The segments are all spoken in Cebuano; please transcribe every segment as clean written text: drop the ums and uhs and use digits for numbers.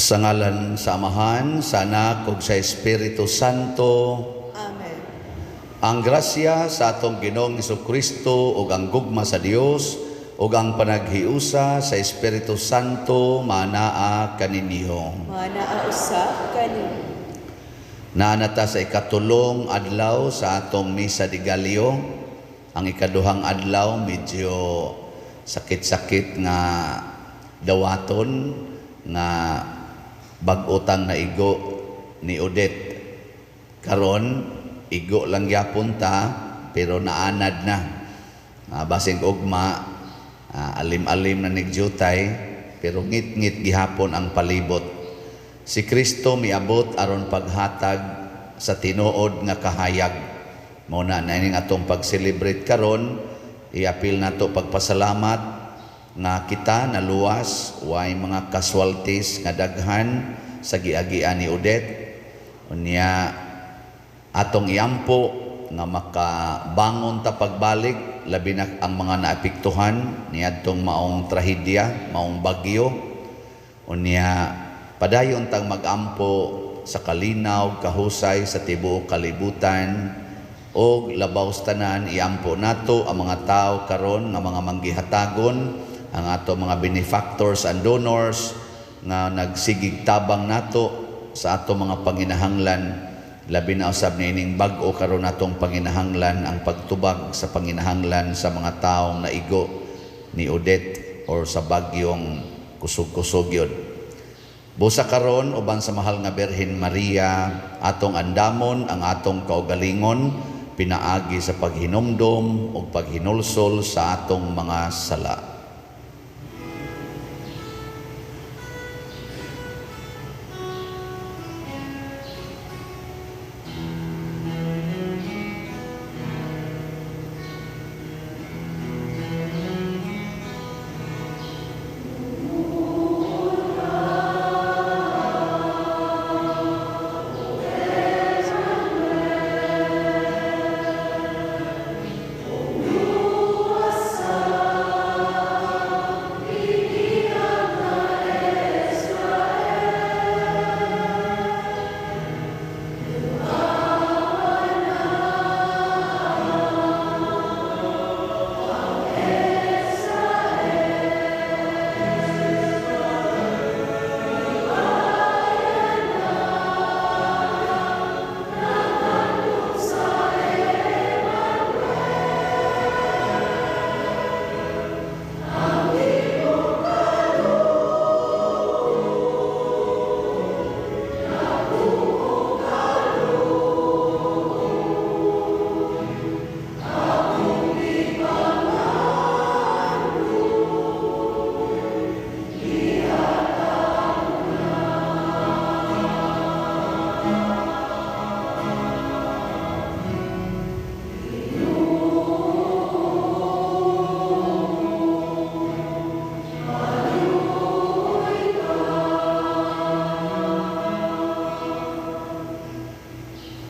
Sa ngalan sa Amahan, sa Anak ug sa Espiritu Santo. Amen. Ang grasya sa atong Ginoong Kristo ug ang gugma sa Dios ug ang panaghiusa sa Espiritu Santo manaa kaninyo. Manaa usab kaninyo. Naa na ta sa ikatulong adlaw sa atong Misa de Gallo. Ang ikaduhang adlaw medyo sakit-sakit nga dawaton nga bag-o tang naigo ni Odette. Karon igo lang gyapon ta, pero naanad na. Basing ugma, alim-alim na nigjutay, pero ngit-ngit gihapon ang palibot. Si Kristo miabot aron paghatag sa tinuod nga kahayag. Mao na ning atong pag-celebrate karon, iapil nato pagpasalamat nga kita naluwas, way mga casualties nga daghan sa giagian ni Odette. Unya atong iampo nga makabangon ta pagbalik, labi na ang mga naapektuhan niadtong maong trahedya, maong bagyo. Unya padayon tang magampo sa kalinaw, kahusay sa tibuok kalibutan, og labaw sa tanan iampo nato ang mga tao karon nga mga manggihatagon, ang ato mga benefactors and donors nga nagsigig tabang nato sa ato mga panginahanglan. Labi na usab niining bag-o karon natong panginahanglan ang pagtubag sa panginahanglan sa mga taong naigo ni Odette or sa bagyong kusog-kusog yun. Busa karon uban sa mahal nga Birhen Maria, atong andamon ang atong kaugalingon pinaagi sa paghinumdom ug paghinulsol sa atong mga sala.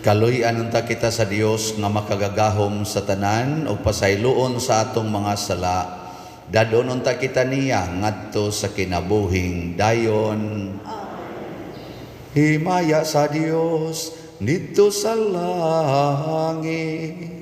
Kaluy-an unta kita sa Dios nga makagagahom sa tanan ug pasayloon sa atong mga sala. Dadon unta kita niya ngadto sa kinabuhing dayon. Himaya sa Dios didto sa langit.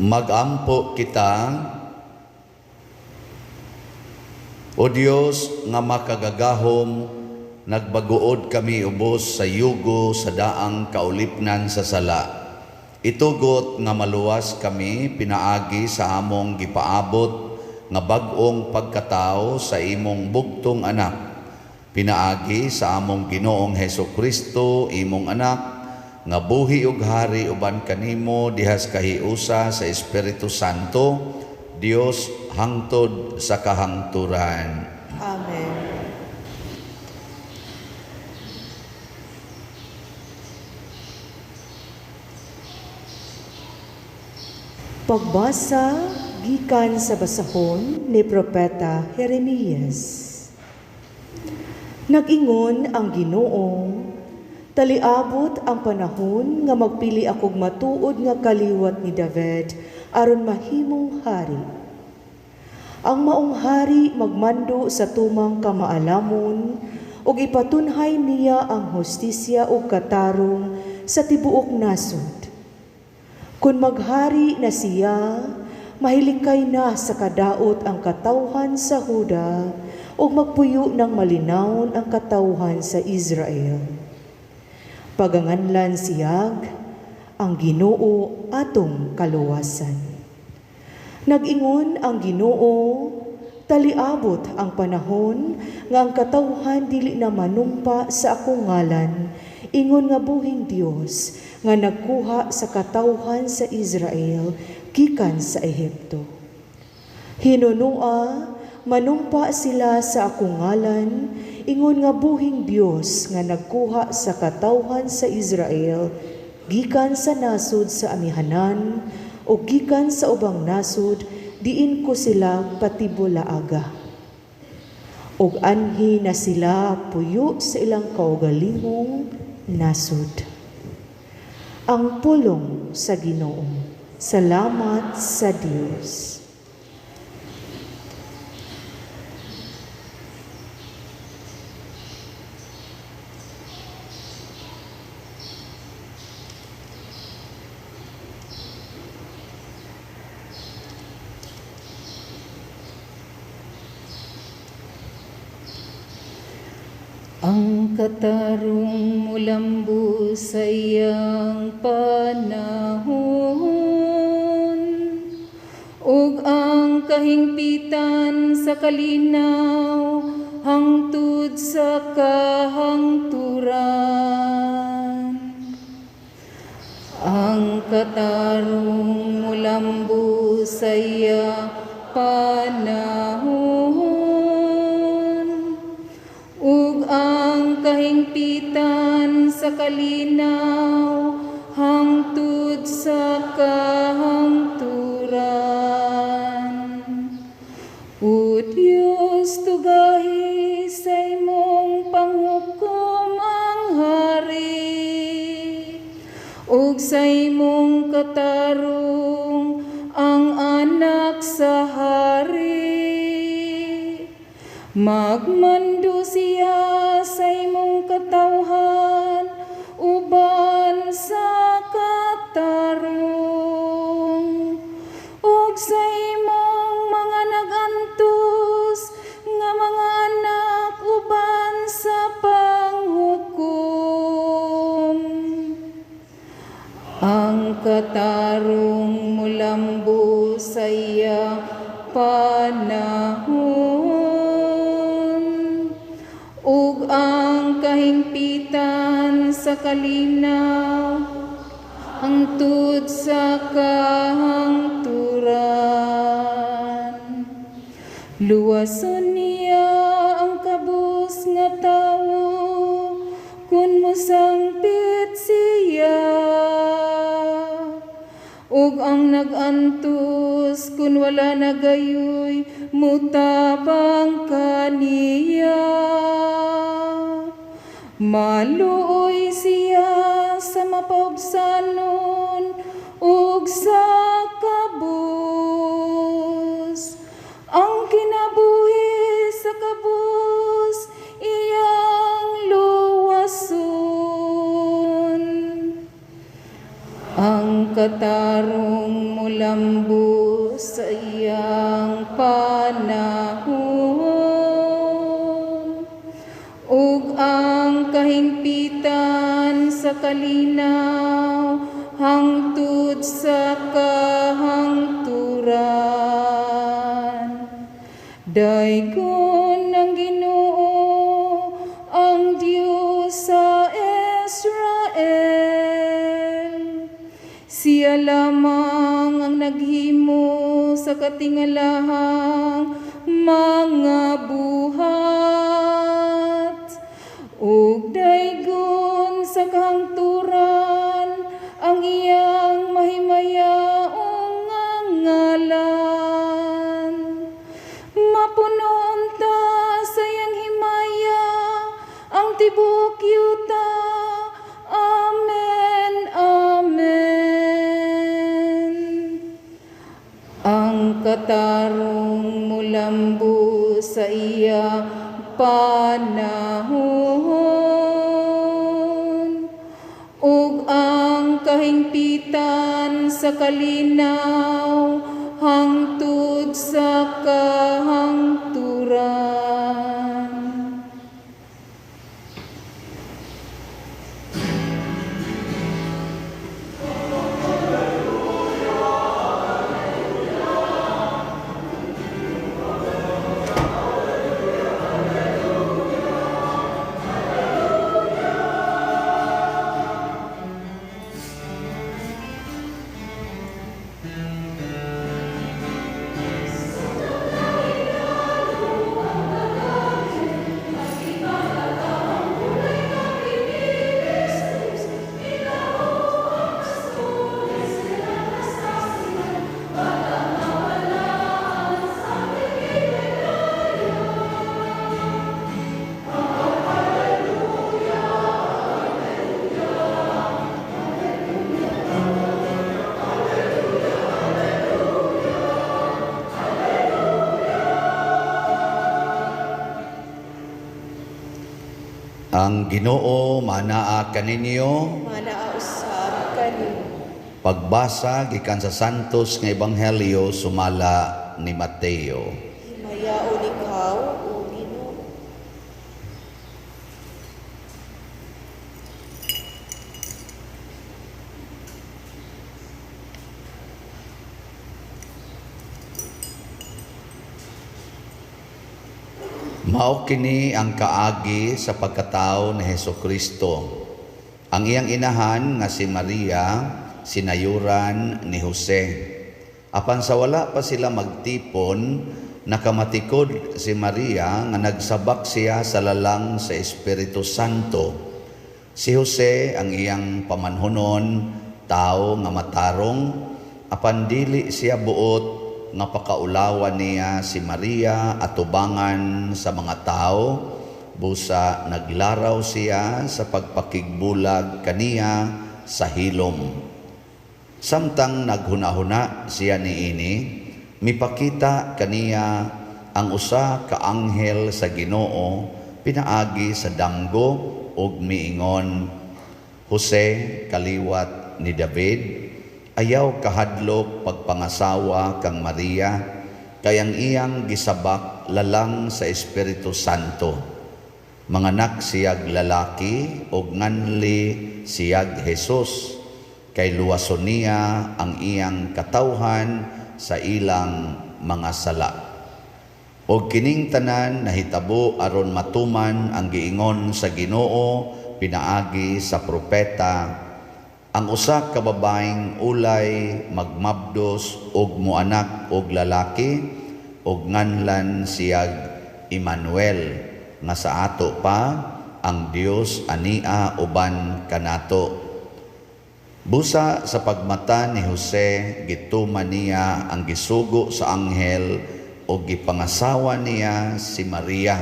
Magampo kita. O Dios nga makagagahom, nagbaguod kami ubos sa yugo sa daang kaulipnan sa sala. Itugot nga maluwas kami pinaagi sa among gipaabot nga bag-ong pagkatao sa imong bugtong anak. Pinaagi sa among Ginoong Heso Kristo, imong anak, nga buhi ug hari uban kanimo dihas kahiusa sa Espiritu Santo, Dios hangtod sa kahangturan. Amen. Pagbasa gikan sa basahon ni Propeta Jeremias. Nag-ingon ang Ginoo, taliabot ang panahon nga magpili akog matuod nga kaliwat ni David aron mahimong hari. Ang maong hari magmando sa tumang kamaalamon ug ipatunhay niya ang hustisya ug katarong sa tibuok nasod. Kun maghari na siya, mahilikay na sa kadaot ang katawhan sa Huda ug magpuyo ng malinawon ang katawhan sa Israel. Paganganlan siyag ang Ginoo atong kaluwasan. Nag-ingon ang Ginoo, taliabot ang panahon nga ang katawhan dili na manumpa sa akong ngalan, ingon nga buhing Dios nga nagkuha sa katawhan sa Israel gikan sa Ehipto. Hinunua, manumpa sila sa akong ngalan, ingon nga buhing Dios nga nagkuha sa katawhan sa Israel gikan sa nasod sa amihanan o gikan sa ubang nasod, diin ko sila patibulaaga. Og anhi na sila puyo sa ilang kaugalingong nasod. Ang pulong sa Ginoo. Salamat sa Dios. Ang katarong mulambo sa iyang panahon, ug ang kahingpitan sa kalinaw hangtod sa kahangturan. Ang katarong mulambo sa iyang panahon, ug ang kahingpitan sa kalinaw hangtod sa kahangturan. O Dios, tugahi sa imong panghukom ang hari, ug sa imong katarong ang anak sa hari. Magmando siya sa imong katawhan uban sa katarong, ug sa imong mga nagantos nga mga anak uban sa panghukom. Ang katarong mulambo sa iya panahon, ug ang kahingpitan sa kalinaw hangtod sa kahangturan. Luwason niya ang kabus nga tawo kun mosangpit siya, ug ang nag-antos kun wala na gayoy mutabang kaniya. Maluoy siya sa mapaubsanon ug sa kabus. Ang kinabuhi sa kabus iyang luwason. Ang katarong mulambo Kahingpitan sa kalinaw hangtod sa kahangturan. Daygon ang Ginoo, ang Dios sa Israel. Siya lamang ang naghimo sa katingalahang mga buhat. Ug daygon sa kahangturan ang iyang mahimayaong nga ngalan. Mapuno unta sa iyang himaya ang tibuok yuta. Amen. Amen. Ang katarong mulambo sa iya panahon ug ang kahingpitan sa kalinaw hangtod sa kahangturan. Ang Ginoo manaa kaninyo. Manaa usab kanimo. Pagbasa gikan sa Santos nga Ebanghelyo sumala ni Mateo. Himayaon ikaw, o Ginoo. Mao kini ang kaagi sa pagkatao ni Hesukristo. Ang iyang inahan nga si Maria, sinayuran ni Jose. Apan sa wala pa sila magtipon, nakamatikod si Maria nga nagsabak siya sa lalang sa Espiritu Santo. Si Jose ang iyang pamanhonon, tao nga matarong, apan dili siya buot nga pakaulawan niya si Maria atubangan sa mga tao, busa naglaraw siya sa pagpakigbulag kaniya sa hilom. Samtang naghunahuna siya niini, mipakita kaniya ang usa ka anghel sa Ginoo pinaagi sa damgo ug miingon, Jose, kaliwat ni David, ayaw kahadlok pagpangasawa kang Maria, kay ang iyang gisabak lalang sa Espiritu Santo. Manganak siyag lalaki ug nganli siyag Jesus, kay luwason niya ang iyang katawhan sa ilang mga sala. Og kining tanan nahitabo aron matuman ang giingon sa Ginoo pinaagi sa propeta, ang usa ka babaeng ulay magmabdos og moanak og lalaki og nganlan siyag Emmanuel, nga sa ato pa ang Dios ania uban kanato. Busa sa pagmata ni Jose, gituman niya ang gisugo sa anghel og gipangasawa niya si Maria.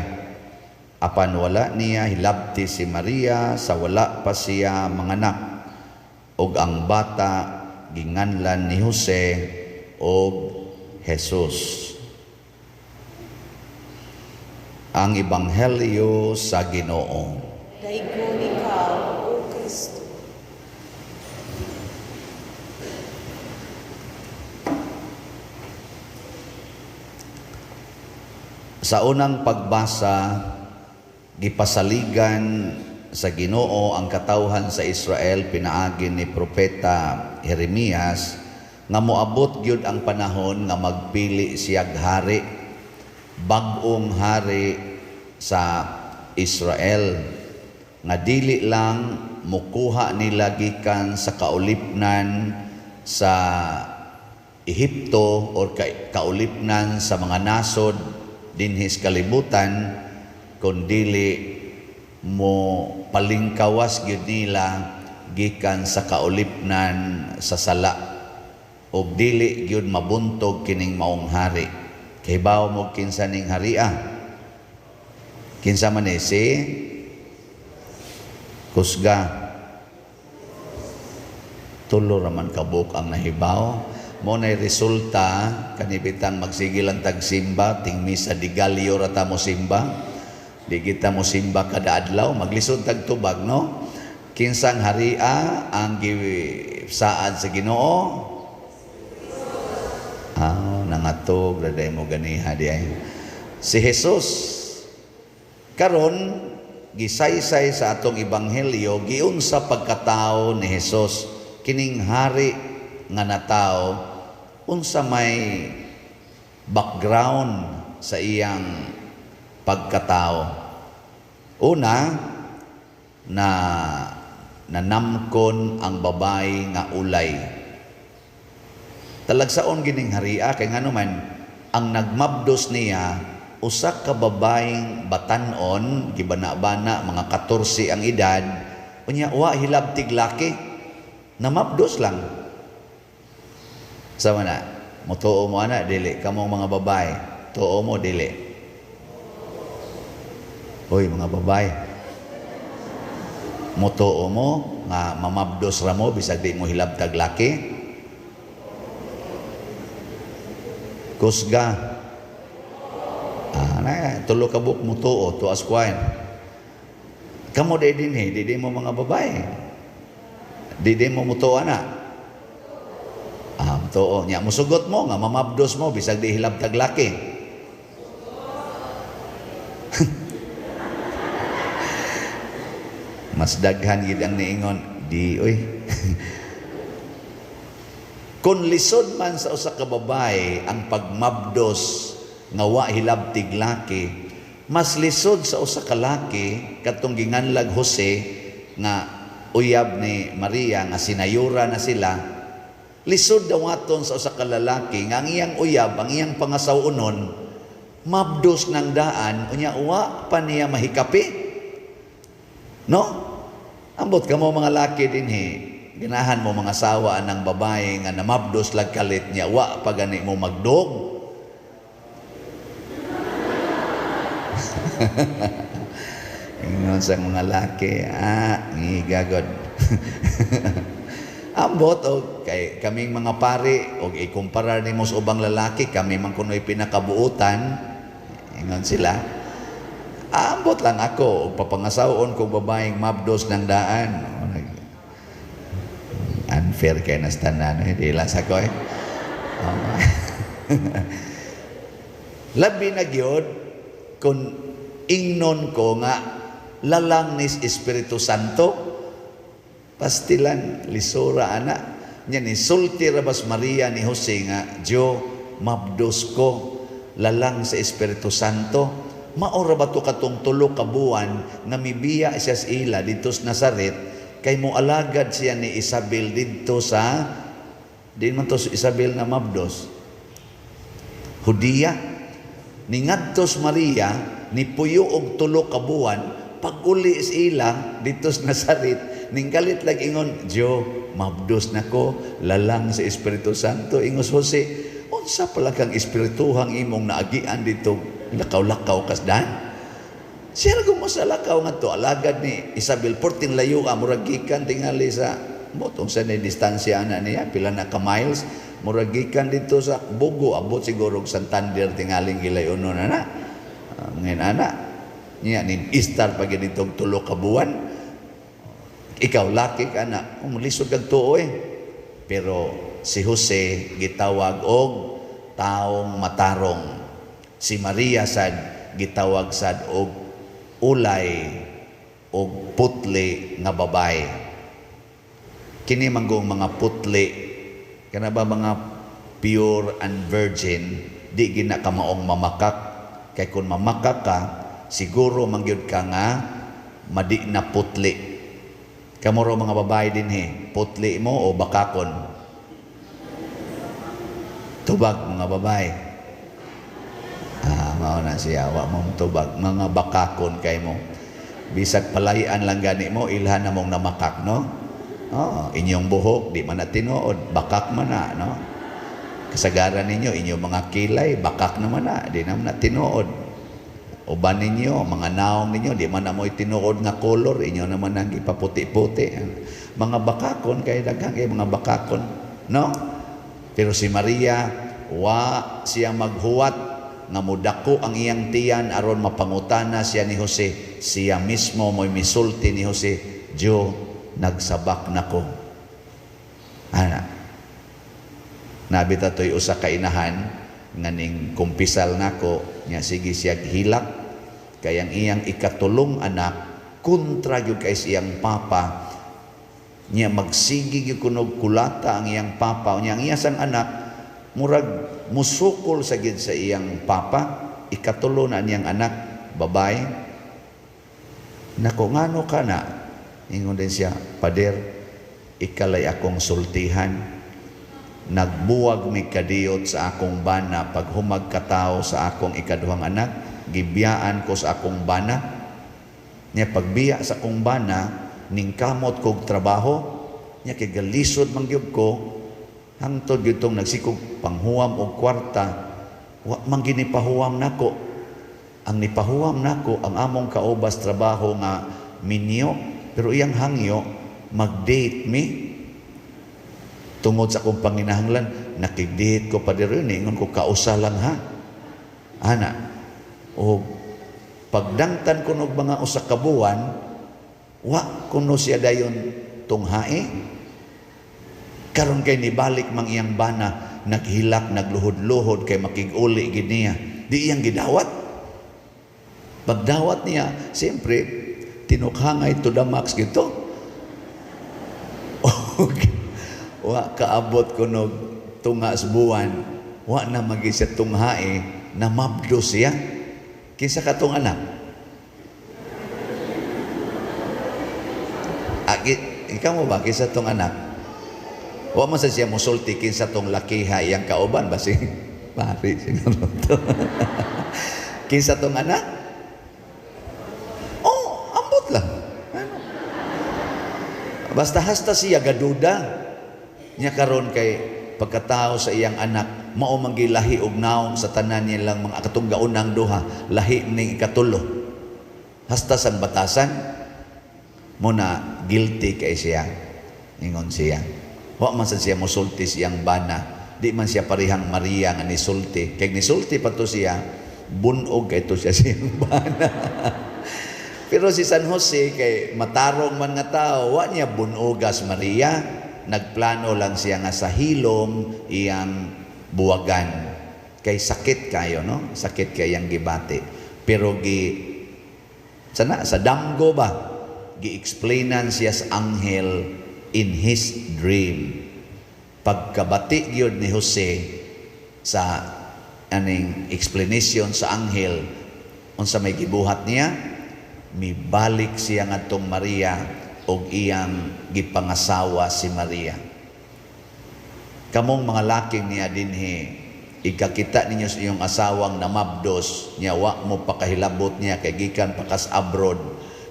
Apan wala niya hilabti si Maria sa wala pa siya manganak. Og ang bata ginganlan ni Jose og Jesus. Ang Ebanghelyo sa Ginoo. Daygon ikaw, O Kristo. Sa unang pagbasa, gipasaligan sa Ginoo ang katawhan sa Israel pinaagi ni Propeta Jeremias nga moabot gyud ang panahon nga magpili siyag hari, bag-ong hari sa Israel nga dili lang mukuha nila gikan sa kaulipnan sa Ehipto or kaulipnan sa mga nasod dinhi sa kalibutan, kundili mo palingkawas gyud nila gikan sa kaulipnan sa sala ug dili gyud mabuntog kining maong hari. Kahibaw mo kinsa ning haria? Kinsa man ni si Kusga? Tulo raman kabuk ang nahibaw. Mo nay resulta kanibitang magsige lang tagsimba, ting misa di Gallo ra ta mo simba. Di kita mo simba kada adlaw, maglisod tag tubag, no? Kinsang haria ang gisaad sa Ginoo? Ah, nangatog ra day mo ganiha di ay. Si Jesus. Karon gisaysay sa atong ebanghelyo giunsa pagkatao ni Jesus kining hari nga natawo, unsa may background sa iyang pagkatao. Una, na nanamkon ang babae nga ulay. Talagsaon gining haria kay ngano man ang nagmabdos niya usa ka babaeng batan-on, gibana-bana, mga 14 ang edad, unya wa hilabtig laki, namabdos lang. Sama na, mutuo mo ana dili kamong mga babae, tuo mo dili. Hoy mga babae, mutuo mo nga mamabdos ra mo bisag di mo hilabtag laki? Kusga. Ah, na tulo ka buok mutuo, tuas kwain. Kamo day dinhi, di mo mga babae. Di mo mutuo ana. Ah, mutuo nya musugot mo nga mamabdos mo bisag di hilabtag laki. Mas daghan gid ang niingon di oy. Kung lisod man sa usa ka babae ang pagmabdos nga wa hilabtig laki, mas lisod sa usa ka laki katong ginganlag Jose nga uyab ni Maria nga sinayura na sila. Lisod daw aton sa usa ka lalaki nga ang iyang uyab, ang iyang pangasaw-unon, mabdos ng daan unya wa pa niya mahikapi. No? Ambot kamo mga laki dinhi, ganahan mo mga sawa ng babae nga namabdos lag kalit niya, wa pa gani mo magdog. Ingon sa mga laki, ngigagod. Ambot og kay kaming mga pari og ikumpara nimo sa ubang lalaki, kami man kunoy pinakabuotan. Ingon sila. Ambot lang ako og papangasaw-on kog babaeng mabdos ng daan. Unfair kay nas tanan, di lang sa ko eh. Labi na gyud kun ingnon ko nga lalang nis Espiritu Santo, pastilan lisura ana nya ni sulti ra bas Maria ni Jose nga Diyo mabdos ko lalang sa Espiritu Santo. Mao ra ba to katong tulo ka buwan nga mibiya siya sa ila didto sa Nazaret kay moalagad siya ni Isabel didto sa di man to Isabel na mabdos, Judea. Ningadtos Maria ni puyo og tulo ka buwan, pag-uli sa ila didto sa Nazaret, ninggalit lag ingon, Diyo mabdos nako lalang sa Espiritu Santo. Ingos Jose, unsa pala kang espirituhang imong naagian dito, lakaw-lakaw kasdan? Siya ra mo sa lakaw nga to alagad ni Isabel, portin layo murag gikan tingali sa botong sa ni distansya ana niya pila na ka miles, murag gikan dito sa Bugo abot siguro og Santander tingaling gilayonon ana. Ngayon ana niya ni istar pag dito tulo ka buwan. Ikaw laki ka na, lisod kag tuo eh. Pero si Jose gitawag og taong matarong. Si Maria sad gitawag sad og ulay og putli nga babae. Kini manggong mga putli, kana ba mga pure and virgin, di gina ka maong mamakak. Kay kung mamakak ka, siguro mangyud ka nga madi na putli. Kamuro mga babae dinhi, putli mo o bakakon? Tubag mga babae. Mao na siya, wa mo tubag, mga bakakon kay mo. Bisag palayan lang gani mo, ilhan na mong namakak, no? Oh, inyong buhok di man na tinuod, bakak man na, no? Kasagaran ninyo, inyong mga kilay, bakak naman na, di naman na tinuod. Uban ninyo, mga naong ninyo, di man na mo'y tinuod nga color, inyo naman ang ipaputi-puti. Mga bakakon, kay daghang kay mga bakakon, no? Pero si Maria, wa siya maghuwat nga mudako ang iyang tiyan aron mapangutana siya ni Jose. Siya mismo mo'y misulti ni Jose, "Diyo, nagsabak nako." Ana, nabita to'y usa ka inahan nga ning kumpisal nako nya, sige siya hilak kay ang iyang ikatulong anak kontra gyud kay siyang papa niya, magsigi gyud kunog kulata ang iyang papa niya. Ang iya sang anak murag musukol sa gid sa iyang papa. Ikatulo na niyang anak babae. Nako, ngano ka na? Ingon din siya, "Pader, ikalay akong sultihan. Nagbuwag mi kadiyot sa akong bana. Paghumag katawo sa akong ikaduhang anak, gibiyaan ko sa akong bana. Nya pagbiya sa akong bana, ningkamot kog trabaho nya kay galisod man gyud ko hangtod gyud tong nagsikog panghuwam og kwarta. Wa man gini pahuwam nako. Ang nipahuwam nako ang among kaubas trabaho nga minyo, pero iyang hangyo mag-date mi. Tungod sa akong panginahanglan, nakig-date ko pa diri. Ingon ko, 'Kausa lang ha.' Ana, o pagdangtan ko og mga usa ka buwan, wa kuno siya dayon tunghae. Karon kay nibalik mang iyang bana, naghilak, nagluhod-luhod kay makig-uli gid niya. Di iyang gidawat. Pagdawat niya, siyempre tinukhangay to the max gito. Wa kaabot kunog tunga sa buwan, wa na magi siya tunghae, namabdo siya. Kinsa katong anak? Ikaw mo ba kinsa tong anak? Wa man sa siya musulti kinsa tong lakiha iyang kauban ba si pari siguro to. Kinsa tong anak? Oh, ambot lang. Ano? Basta hasta siya gaduda. Nya karon kay pagkatao sa iyang anak, mao man gilahi og naong sa tanan nilang mga katong gaunang duha, lahi ning ikatulo. Hasta sang batasan mo na guilty kay siya. Ingon siya. Wa man sa siya musulti siyang bana. Di man siya parihang Maria nga nisulti. Kay nisulti pa to siya, bunog kay to siya siyang bana. Pero si San Jose kay matarong man nga tao, wa niya bunogas Maria. Nagplano lang siya nga sa hilom iyang buwagan. Kay sakit kayo, no? Sakit kay iyang gibati. Pero gi sana sa damgo ba gi-explainan siya sa anghel in his dream. Pagkabati gyud ni Jose sa aning explanation sa anghel, unsa may gibuhat niya, mibalik siya ngadtong Maria og iyang gipangasawa si Maria. Kamong mga laking niya dinhi, ikakita ninyo sa iyong asawang namabdos niya, wa mo pakahilabot niya kay gikan pakas abroad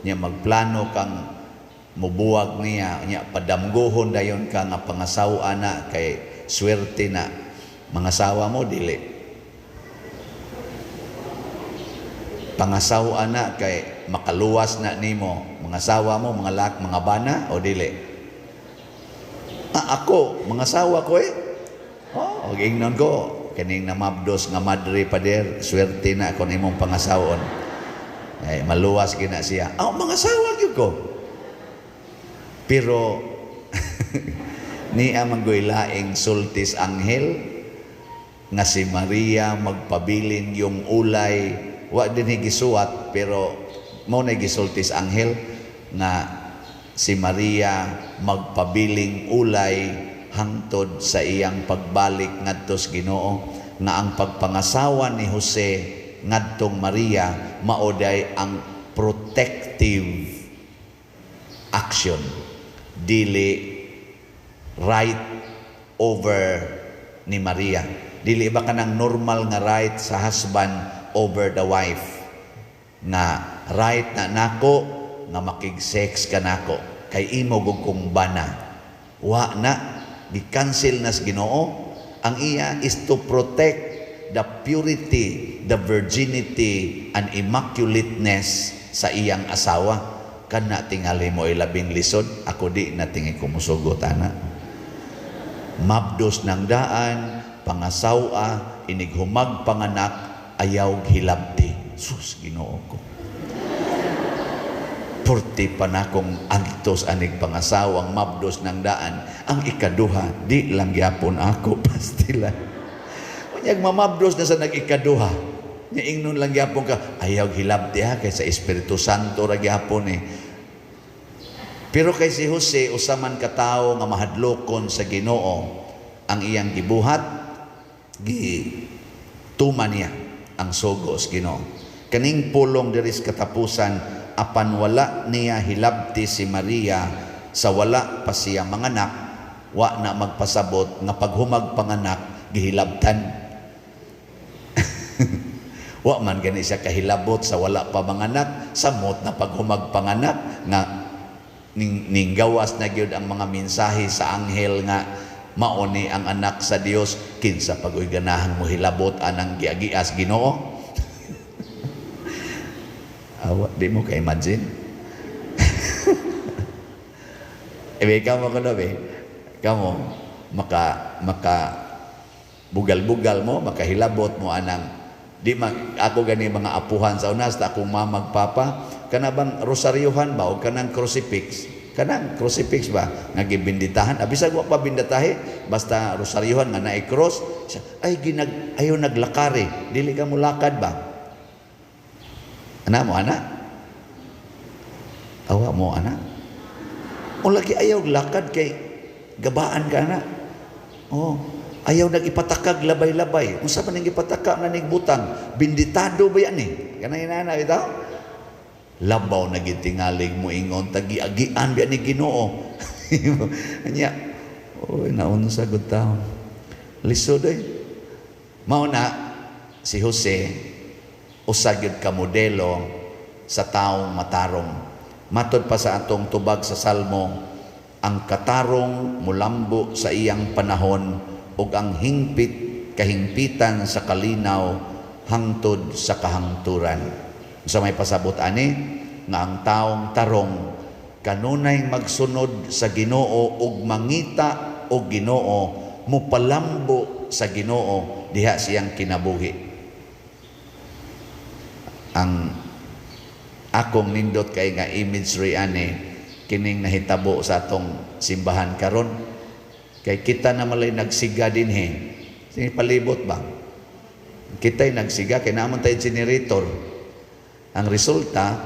niya, magplano kang mubuwag niya niya, padamgohon dayon ka nga pangasawa na kay swerte na mga asawa mo, dili pangasawa na kay makaluwas na nimo mga asawa mo, mga lak, mga bana o dili? Ako mga asawa ko eh. Oh, ingnon ko kining namabdos nga madre, pader, swerte na kon imong pangasawon. Eh, maluwas gina siya. Oh, mga asawa gyud ko. Pero niya manggoy laing sultis anghel nga si Maria magpabilin yung ulay, wa din gisuwat, pero mo na gisultis anghel. nga si Maria magpabiling ulay hangtod sa iyang pagbalik ngadto sa Ginoo, nga ang pagpangasawa ni Jose ngadtong Maria mao day ang protective action, dili right over ni Maria. Dili ba kanang normal nga right sa husband over the wife, nga right na nako nga makig-sex ka nako kay imo gud kong bana? Wa na, gi-cancel na sa Ginoo. Ang iya is to protect the purity, the virginity and immaculateness sa iyang asawa. Kana tingali mo labing lisod. Ako, di na tingi ko musugot ana. Mabdos ng daan, pangasawa, inighumag panganak, ayaw hilabti. Sus, Ginoo ko. Purti pa na kong antos anig pangasawang mabdos ng daan. Ang ikaduha, di lang gyapon ako, pastila. Unyag mamabdos na sa nag-ikaduha. Nya ingnon lang gyapon ka, ayaw hilabti ha, kay sa Espiritu Santo ra gyapon eh. Pero kay si Jose, usa man ka tawo nga mahadlokon sa Ginoo, ang iyang gibuhat, gituman niya ang sugo sa Ginoo. Kaning pulong diri sa katapusan, apan wala niya hilabti si Maria sa wala pa siya manganak, wa na magpasabot nga paghumag panganak gihilabtan. Wa man gani siya kahilabot sa wala pa manganak, samot na paghumag panganak nga ning gawas na gyud ang mga mensahe sa anghel nga mao ni ang anak sa Dios. Kinsa pag-uy ganahan mo hilabot anang giagias Ginoo? Awa, di mo ka-imagine. Eh, kamo kuno be. Kamo maka maka bugal-bugal mo, makahilabot mo anang di man ako gani mga apuhan sa unas ta akong mama papa, kana bang rosaryuhan ba o kanang crucifix? Kanang crucifix ba nga gibinditahan? Abisag wa pa bindatahi, basta rosaryuhan nga naay cross, ay ginag ayo naglakari, dili ka molakad ba? Ana mo ana? Awa mo ana? O lagi ayaw lakad kay gabaan ka na. Oh, ayaw nag-ipatakag labay-labay. Unsa man ning ipataka na ning butang? Binditado ba yan eh? Kanang inana bitaw? Labaw na gid tingalig mo ingon tagi-agian biya ni Ginoo. Anya, oy, naunsa gud taon. Lisod eh. Mao na si Jose usa gyud ka modelo sa taong matarong. Matod pa sa atong tubag sa Salmo, ang katarong mulambo sa iyang panahon ug ang hingpit kahingpitan sa kalinaw hangtod sa kahangturan. Sa may pasabot ani nga ang taong tarong kanunay magsunod sa Ginoo ug mangita og Ginoo, mupalambo sa Ginoo diha siyang kinabuhi. Ang akong nindot kay nga imagery ani kining nahitabo sa atong simbahan karon, kay kita na malay nagsiga dinhi. Sige, palibot ba? Kita'y nagsiga kay naman tayo generator. Ang resulta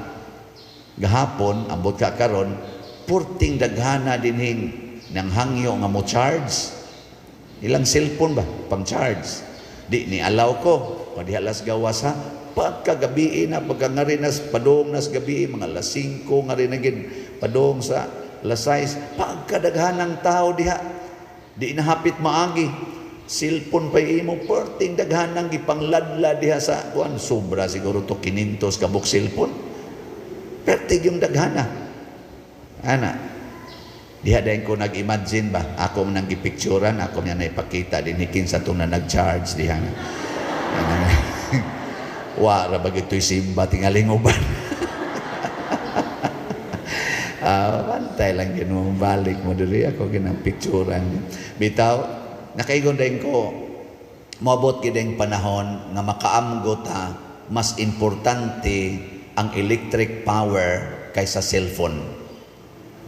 gahapon ambot ka karon, purting daghana dinhing nang hangyo nga mo charge ilang cellphone ba pang charge. Di ni alaw ko padiha las gawas ha, pagkagabi na, pagka nga rin nas padong nas gabi, mga alas 5 nga rin naging padong sa alas 6, pagkadaghanang tao diha, di nahapit maagi cellphone pa imo, perting daghanang gipangladla diha sa kuan. Sobra siguro to 500 ka buok cellphone, perting yung daghana ana diha. Dayon ko nag-imagine ba, ako man ang gipicturan, ako man naipakita din kinsa tong na nag-charge diha na. Wa ra ba gito'y simba tingaling uban. Ah, bantay lang gid mo, balik mo diri, ako ginang picturan. Bitaw, nakaigon din ko, moabot gid ang panahon nga makaamgo ta, mas importante ang electric power kaysa cellphone.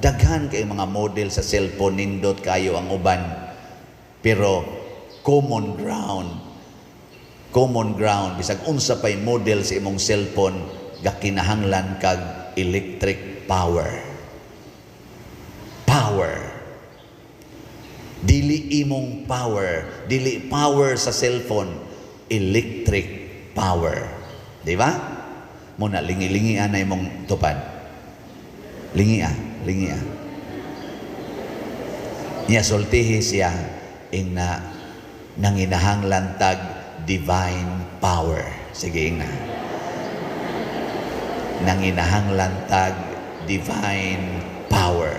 Daghan kay mga model sa cellphone, nindot kayo ang uban. Pero common ground, common ground, bisag unsa pay model sa imong cellphone, gakinahanglan kag electric power. power. Dili imong power, dili power sa cellphone, electric power. Di ba? Muna lingi-lingi na imong tupad. Lingi ah, lingi ah. Niya sultihi siya ingna, "Nanginahanglan tag divine power." Sige, ingna. "Nanginahanglan tag divine power."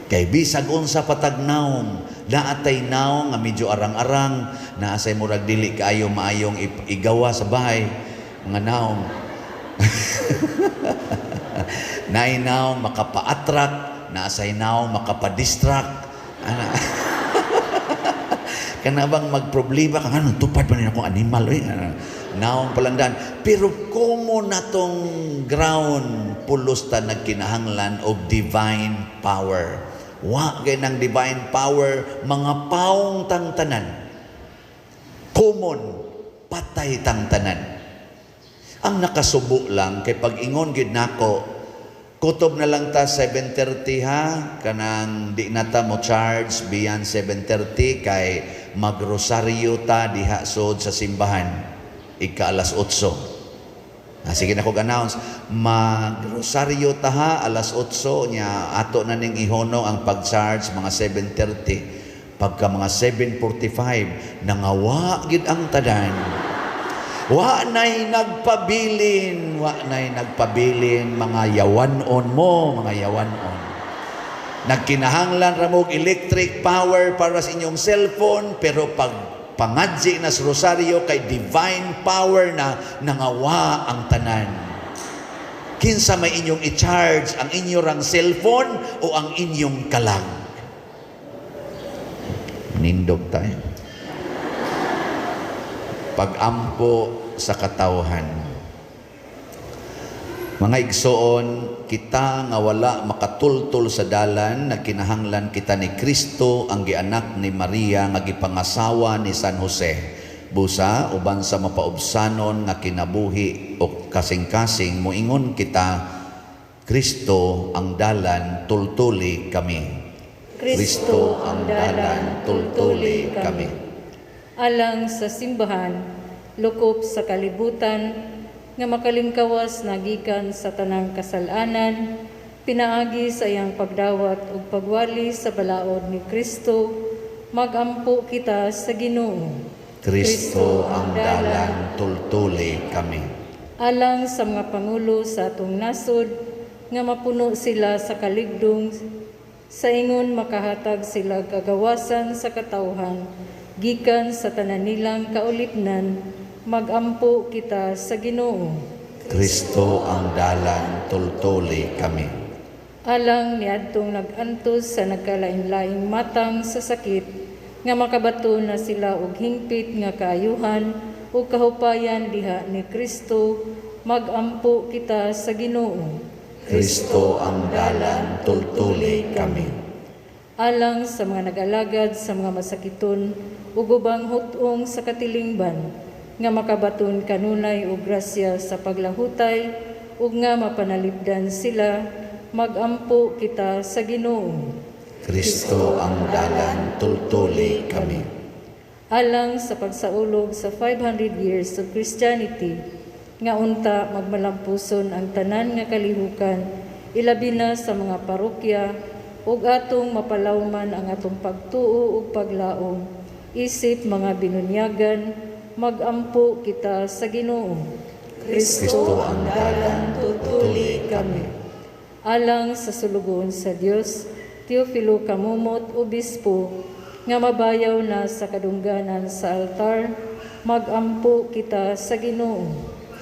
Kay bisag unsa patag nawong, naatay nawong nga medyo arang-arang, naa say murag dili kaayo maayong igawa sa bahay, mga nawong. Naay nawong makapa-attract, naasay nawong makapa-distract. Ana. Kana bang magproblema ka, ano, tupad pa rin akong animal, eh. Ano, naong palangdan. Pero komo na tong ground, pulos ta nagkinahanglan og divine power. Wa kay ng divine power, mga paong tang tanan. Common, patay tang tanan. Ang nakasubo lang, kay pag-ingon gid nako, "Kutob na lang ta 7:30 ha, kanang di na ta mo charge beyond 7:30 kay magrosaryo ta diha sod sa simbahan ika alas 8." Ah, sige na ko announce, "Magrosaryo ta ha alas 8 nya, ato na ning ihunong ang pag-charge mga 7:30." Pagka mga 7:45, nangawa gid ang tanan. Wa na'y nagpabilin, wa na'y nagpabilin, mga yawanon mo, mga yawanon. Nagkinahanglan ra mo og electric power para sa inyong cellphone, pero pag pangadji na sa rosaryo kay divine power na, nangawa ang tanan. Kinsa may inyong i-charge, ang inyong cellphone o ang inyong kalag? Nindog tayo. Pagampo sa katawhan. Mga igsoon, kita nga wala makatultol sa dalan, nagkinahanglan kita ni Kristo, ang gianak ni Maria nga gipangasawa ni San Jose. Busa uban sa mapaubsanon nga kinabuhi o kasing-kasing, moingon kita, "Kristo ang dalan, tultuli kami." Kristo ang dalan, tultuli kami. Alang sa simbahan, lukop sa kalibutan, nga makalingkawas na gikan sa tanang kasalanan, pinaagi sa iyang pagdawat ug pagwali sa balaod ni Kristo, magampo kita sa Ginoo. Kristo ang dalan, tultuli kami. Alang sa mga pangulo sa atong nasod, nga mapuno sila sa kaligdong, sa ingon makahatag sila kagawasan sa katawhan, gikan sa tanan nilang kaulipnan, magampo kita sa Ginoo. Kristo ang dalan, tultuli kami. Alang niadtong nag-antos sa nagkalain-laing matang sa sakit, nga makabato na sila og hingpit nga kaayuhan ug kahupayan diha ni Kristo, magampo kita sa Ginoo. Kristo ang dalan, tultuli kami. Alang sa mga nag-alagad sa mga masakiton ug ubang hut-ong sa katilingban, nga makabaton kanunay og grasya sa paglahutay ug nga mapanalipdan sila, magampo kita sa Ginoo. Kristo ang dalan, tultuli kami. Alang sa pagsaulog sa 500 years of Christianity, nga unta magmalampuson ang tanan nga kalihukan, ilabi na sa mga parokya, ug atong mapalawman ang atong pagtuo ug paglaom, isip mga binunyagan, magampo kita sa Ginoo. Kristo ang dalan, tultuli kami. Alang sa sulugoon sa Dios, Teofilo Camomot, Obispo, nga mabayaw na sa kadungganan sa altar, magampo kita sa Ginoo.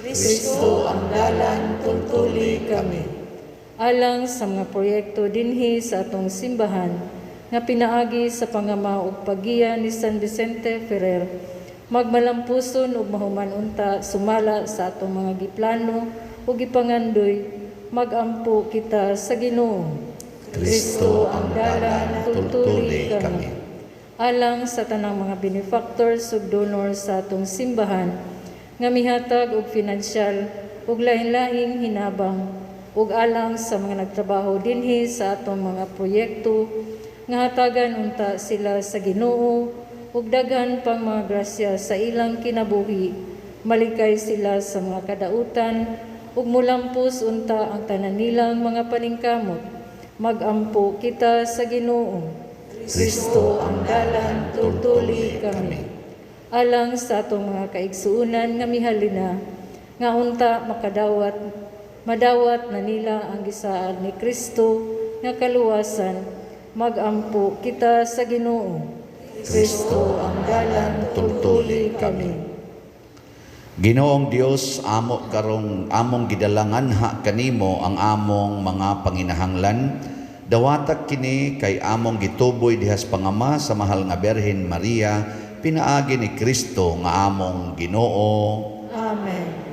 Kristo ang dalan, tultuli kami. Alang sa mga proyekto dinhi sa atong simbahan, nga pinaagi sa pangama ug paggiya ni San Vicente Ferrer, magmalampuson ug mahuman unta sumala sa atong mga giplano ug gipangandoy, magampo kita sa Ginoo. Kristo ang dalan, tultuli kami. Alang sa tanang mga benefactors ug donors sa atong simbahan, nga mihatag og finansyal ug lain-laing hinabang, Ug alang sa mga nagtrabaho dinhi sa atong mga proyekto, nga hatagan unta sila sa Ginoo ug daghan pang mga grasya sa ilang kinabuhi. Malikay sila sa mga kadautan ug mulampos unta ang tanan nilang mga paningkamot. Magampo kita sa Ginoo. Kristo ang dalan, tultuli kami. Alang sa atong mga kaigsuonan nga mihalina, nga unta madawat na nila ang gisaad ni Kristo nga kaluwasan, magampo kita sa Ginoo. Kristo ang dalan, tultuli kami. Ginoong Dios, amo karong among gidalangan ha kanimo ang among mga panginahanglan. Dawata kini kay among gituboy dihas pangama sa mahal nga Birhen Maria, pinaagi ni Kristo nga among Ginoo. Amen.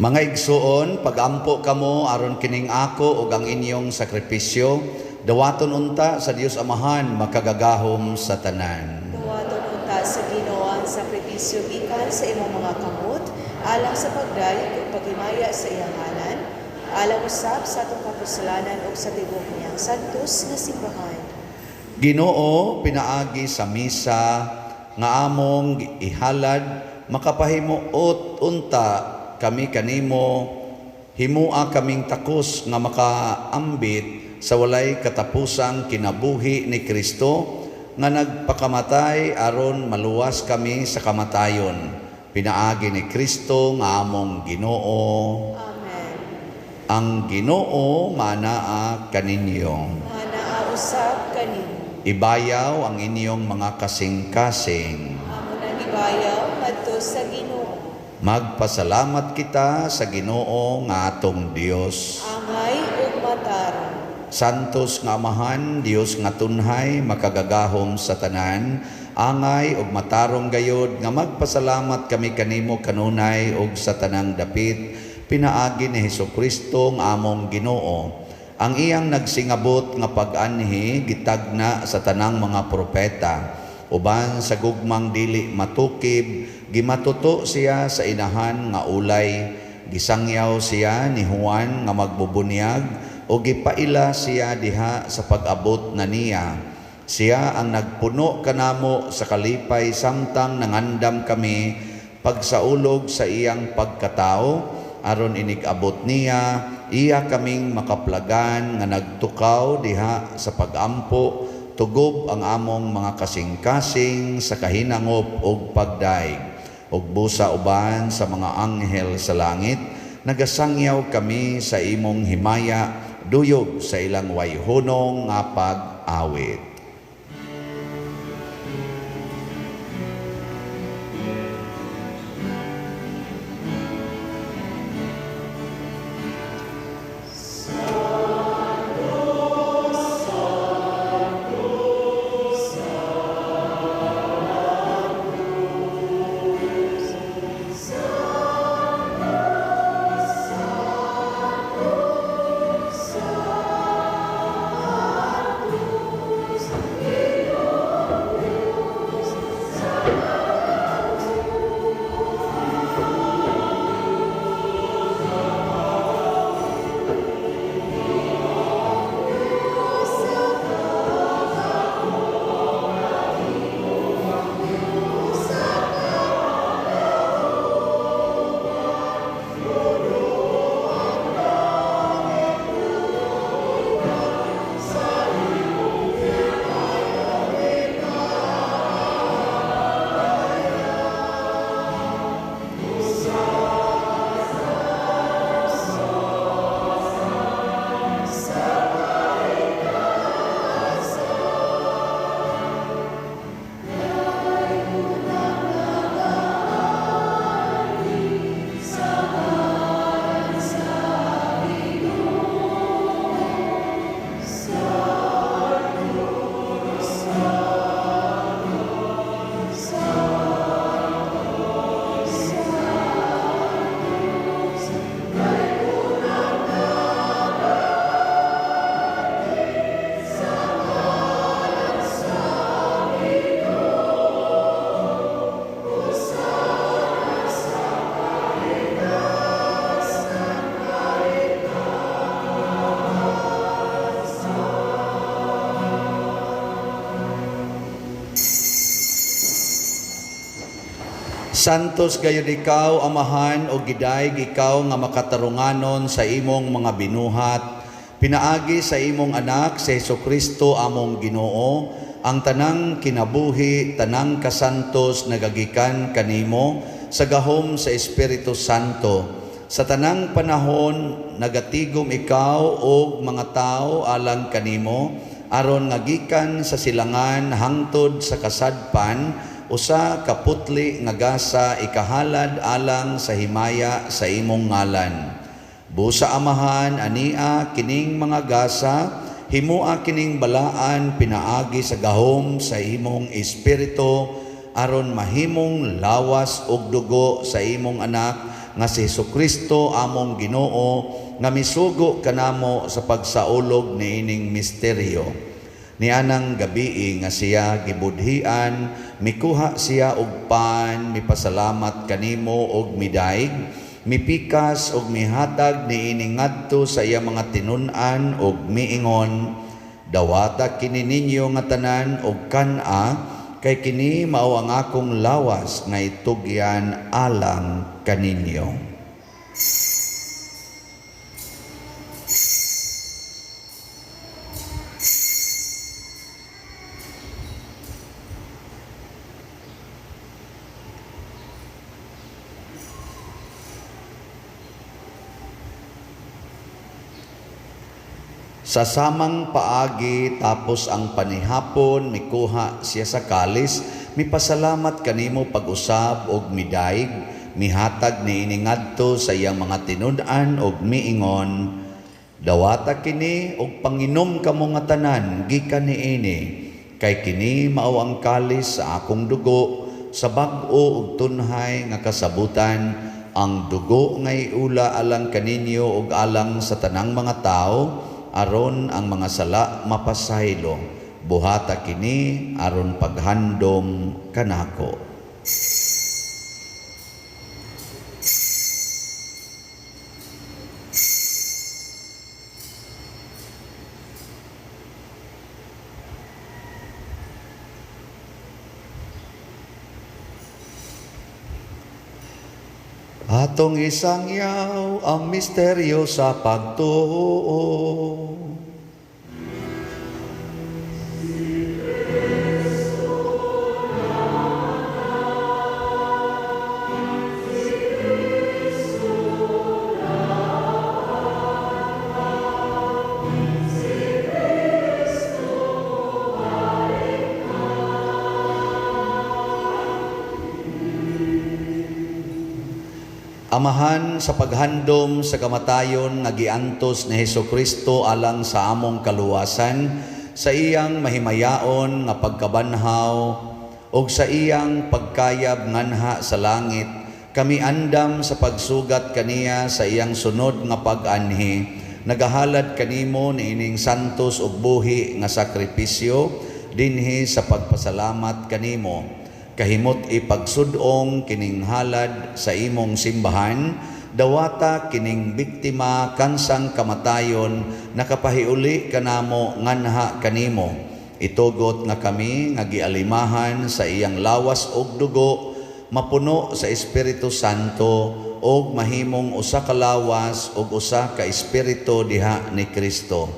Mga igsuon, pagampo kamo aron kining ako ug ang inyong sakripisyo, dawaton unta sa Dios Amahan makagagahom sa tanan. Dawaton unta sa Ginoo ang sakripisyo gikan sa imong mga kamot, alang sa pagdayeg ug paghimaya sa iyang ngalan, alang usab sa atong kapusalanan ug sa tibuok niyang santos nga simbahan. Ginoo, pinaagi sa misa nga among ihalad makapahimuot unta kami kanimo, himua kaming takos nga makaambit sa walay katapusang kinabuhi ni Kristo nga nagpakamatay aron maluwas kami sa kamatayon. Pinaagi ni Kristo nga among Ginoo. Amen. Ang Ginoo manaa kaninyo. Manaa usab kaninyo. Ibayaw ang inyong mga kasing-kasing. Amo nang ibayaw ngadto sa Ginoo. Magpasalamat kita sa Ginoo nga atong Dios. Angay ug matarong. Santos nga Amahan, Dios nga tunhay, makagagahom sa tanan, angay ug matarong gayod nga magpasalamat kami kanimo kanunay ug sa tanang dapit, pinaagi ni Hesukristo nga among Ginoo. Ang iyang nagsingabot nga pag-anhi gitagna sa tanang mga propeta. Uban sa gugmang dili matukib, gimatuto siya sa inahan nga ulay, gisangyaw siya ni Juan nga magbubunyag, o gipaila siya diha sa pag-abot na niya. Siya ang nagpuno kanamo sa kalipay samtang nangandam kami pagsaulog sa iyang pagkatao, aron inig-abot niya, iya kaming makaplagan nga nagtukaw diha sa pagampo, tugob ang among mga kasing-kasing sa kahinangop og pagdaig. Og busa uban sa mga anghel sa langit, nagasangyaw kami sa imong himaya, duyog sa ilang wayhunong nga pag-awit. Santos gayud ikaw, Amahan, o gidayeg ikaw nga makatarunganon sa imong mga binuhat. Pinaagi sa imong anak, si Hesukristo among Ginoo, ang tanang kinabuhi, tanang kasantos nagagikan kanimo sa gahom sa Espiritu Santo. Sa tanang panahon nagatigom ikaw og mga tawo alang kanimo, aron nga gikan sa silangan hangtod sa kasadpan, usa ka putli nga gasa ikahalad alang sa himaya sa imong ngalan. Busa Amahan, ania kining mga gasa, himua kining balaan pinaagi sa gahom sa imong espiritu, aron mahimong lawas ug dugo sa imong anak nga si Hesukristo among Ginoo, nga misugo kanamo sa pagsaulog niining misteryo. Nianang gabii nga siya gibudhian, mikuha siya og pan, mipasalamat kanimo og midaig, mipikas og mihatag niini ngadto sa iya mga tinun-an og miingon, dawata kini ninyo nga tanan og kan-a, kay kini mao ang akong lawas nga itugyan alang kaninyo. Sa samang paagi tapos ang panihapon, mikuha siya sa kalis, mipasalamat kanimo pag-usab og midaig, mihatag niini ngadto sa iyang mga tinud-an og miingon, dawata kini og panginom kamo nga tanan gikan niini, kay kini mao ang kalis sa akong dugo sa bag-o ug tunhay nga kasabutan, ang dugo nga iula alang kaninyo ug alang sa tanang mga tawo, aron ang mga sala mapasaylo. Buhata kini aron paghandom kanako. Atong isangyaw ang misteryo sa pagtuo. Amahan, sa paghandom sa kamatayon nga giantos ni Hesukristo alang sa among kaluwasan, sa iyang mahimayaon nga pagkabanhaw ug sa iyang pagkayab nganha sa langit, kami andam sa pagsugat kaniya sa iyang sunod nga pag-anhi, nagahalad kanimo niining santos ug buhi nga sakripisyo dinhi sa pagpasalamat kanimo. Kahimot ipagsudong kining halad sa imong simbahan, dawata kining biktima kansang kamatayon, nakapahiuli kanamo nganha kanimo. Itugot nga kami nga gialimahan sa iyang lawas og dugo, mapuno sa Espiritu Santo og mahimong usa ka lawas og usa ka espiritu diha ni Kristo.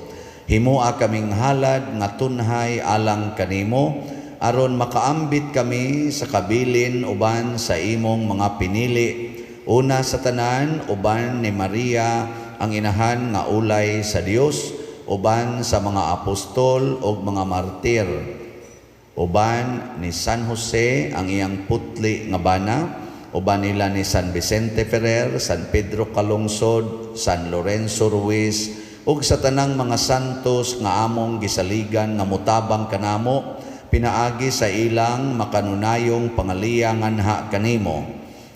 Himoa kaming halad nga tunhay alang kanimo, aron makaambit kami sa kabilin uban sa imong mga pinili. Una sa tanan, uban ni Maria ang inahan nga ulay sa Dios, uban sa mga apostol ug mga martir, uban ni San Jose ang iyang putli nga bana, uban nila ni San Vicente Ferrer, San Pedro Calungsod, San Lorenzo Ruiz, ug sa tanang mga santos nga among gisaligan nga motabang kanamo, pinaagi sa ilang makanunayong pangaliya nganha kanimo.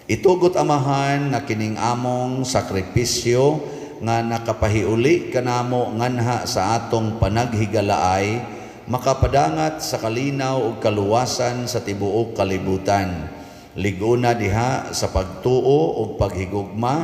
Itugot, Amahan, nga kining among sakripisyo nga nakapahiuli kanamo nganha sa atong panaghigalaay, makapadangat sa kalinaw ug kaluwasan sa tibuok kalibutan. Liguna diha sa pagtuo ug paghigugma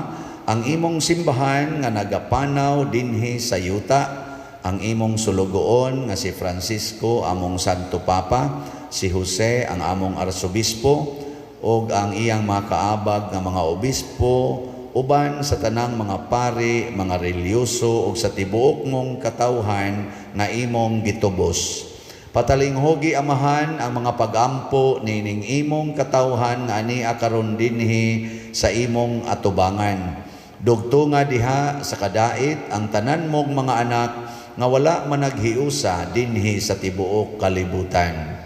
ang imong simbahan nga nagapanaw dinhi sa yuta, ang imong sulugoon nga si Francisco among Santo Papa, si Jose ang among arsobispo, ug ang iyang mga kaabag nga mga obispo, uban sa tanang mga pari, mga relyoso ug sa tibuok mong katawhan nga imong gitubos. Patalinghugi, Amahan, ang mga pagampo nining imong katawhan nga ania karon dinhi sa imong atubangan. Dugtunga diha sa kadait ang tanan mong mga anak nga wala managhiusa dinhi sa tibuok kalibutan.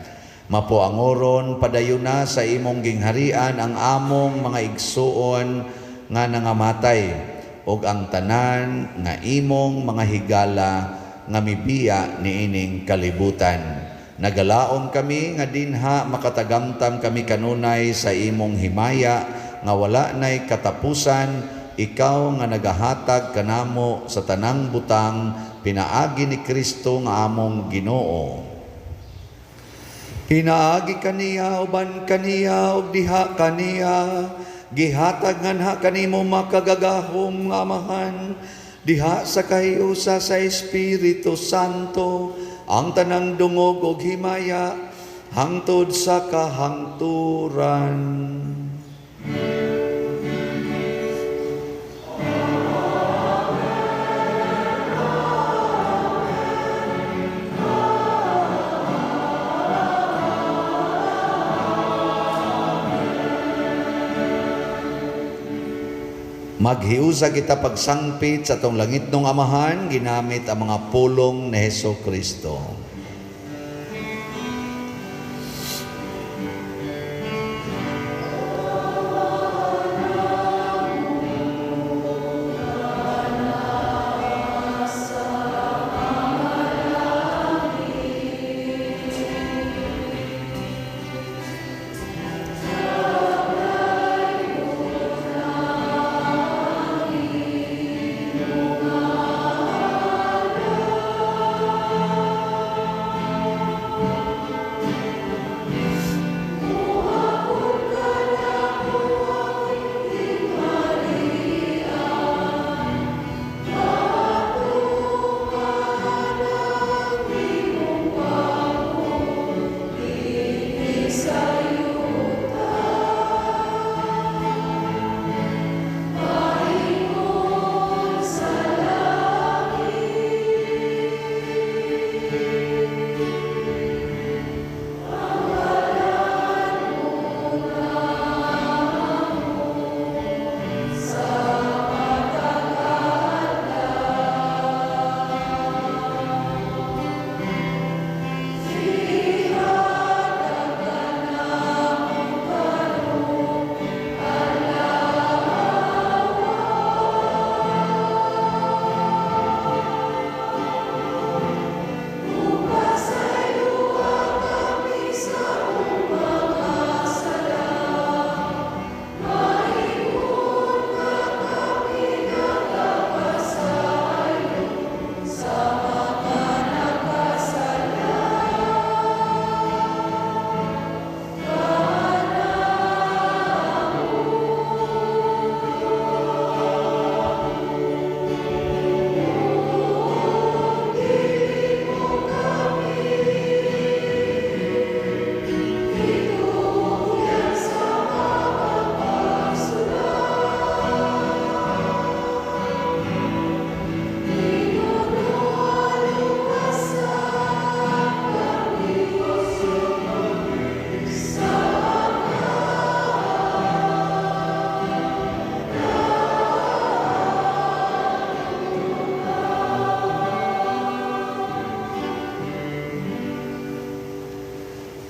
Mapuangoron padayon na sa imong gingharian ang among mga igsuon nga nangamatay ug ang tanan nga imong mga higala nga mibiya niining kalibutan. Nagalaom kami nga dinha makatagamtam kami kanunay sa imong himaya nga wala nay katapusan, ikaw nga nagahatag kanamo sa tanang butang pinaagi ni Kristo nga among Ginoo. Pinaagi kaniya, uban kaniya, ug diha kaniya, gihatag nganha kanimo makagagahom nga Amahan, diha sa kahiusa sa Espiritu Santo, ang tanang dungog ug himaya, hangtod sa kahangturan. Maghiusa kita pagsangpit sa atong langitnong Amahan, ginamit ang mga pulong ni Hesus Kristo.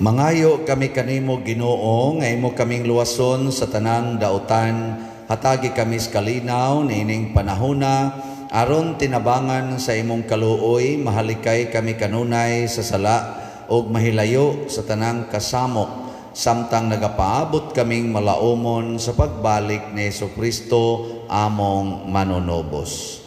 Mangayo kami kanimo Ginoo, nga imo kaming luwason sa tanang dautan, hatagi kami sa kalinaw niining panahona, aron tinabangan sa imong kaluoy, mahalikay kami kanunay sa sala ug mahilayo sa tanang kasamok, samtang nagapaabot kaming malaumon sa pagbalik ni Hesukristo among manunubos.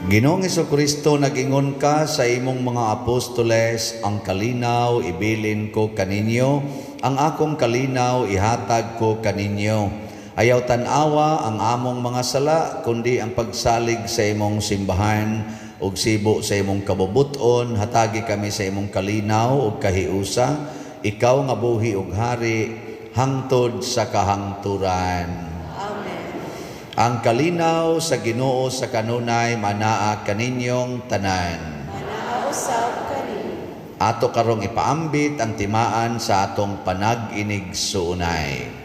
Ginoong Hesukristo, nag-ingon ka sa imong mga apostoles, ang kalinaw ibilin ko kaninyo, ang akong kalinaw ihatag ko kaninyo. Ayaw tan-awa ang among mga sala, kundi ang pagsalig sa imong simbahan ug sibo sa imong kabubuton, hatagi kami sa imong kalinaw ug kahiusa, ikaw nga buhi ug hari hangtod sa kahangturan. Ang kalinaw sa Ginoo sa kanunay manaa kaninyong tanan. Manaa usab kaninyo. Ato karong ipaambit ang timaan sa atong panag-inig-suunay.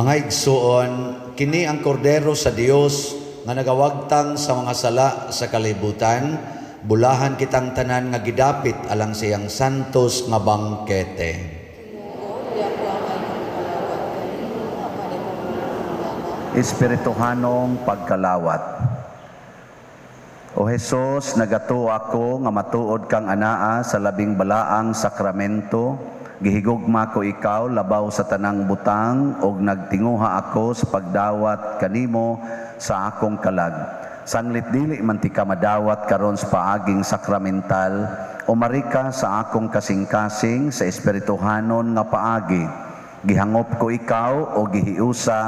Mga igsuon, kini ang kordero sa Dios nga nagawagtang sa mga sala sa kalibutan. Bulahan kitang tanan nga gidapit alang siyang santos nga bangkete. Espirituhanong pagkalawat. O Hesus, nagatuo ako nga matuod kang anaa sa labing balaang sakramento. Gihigugma ko ikaw labaw sa tanang butang og nagtinguha ako sa pagdawat kanimo sa akong kalag. Sanglit dili man ti ka madawat karon sa paaging sakramental, umari ka sa akong kasing-kasing sa espirituhanon nga paagi. Gihangop ko ikaw o gihiusa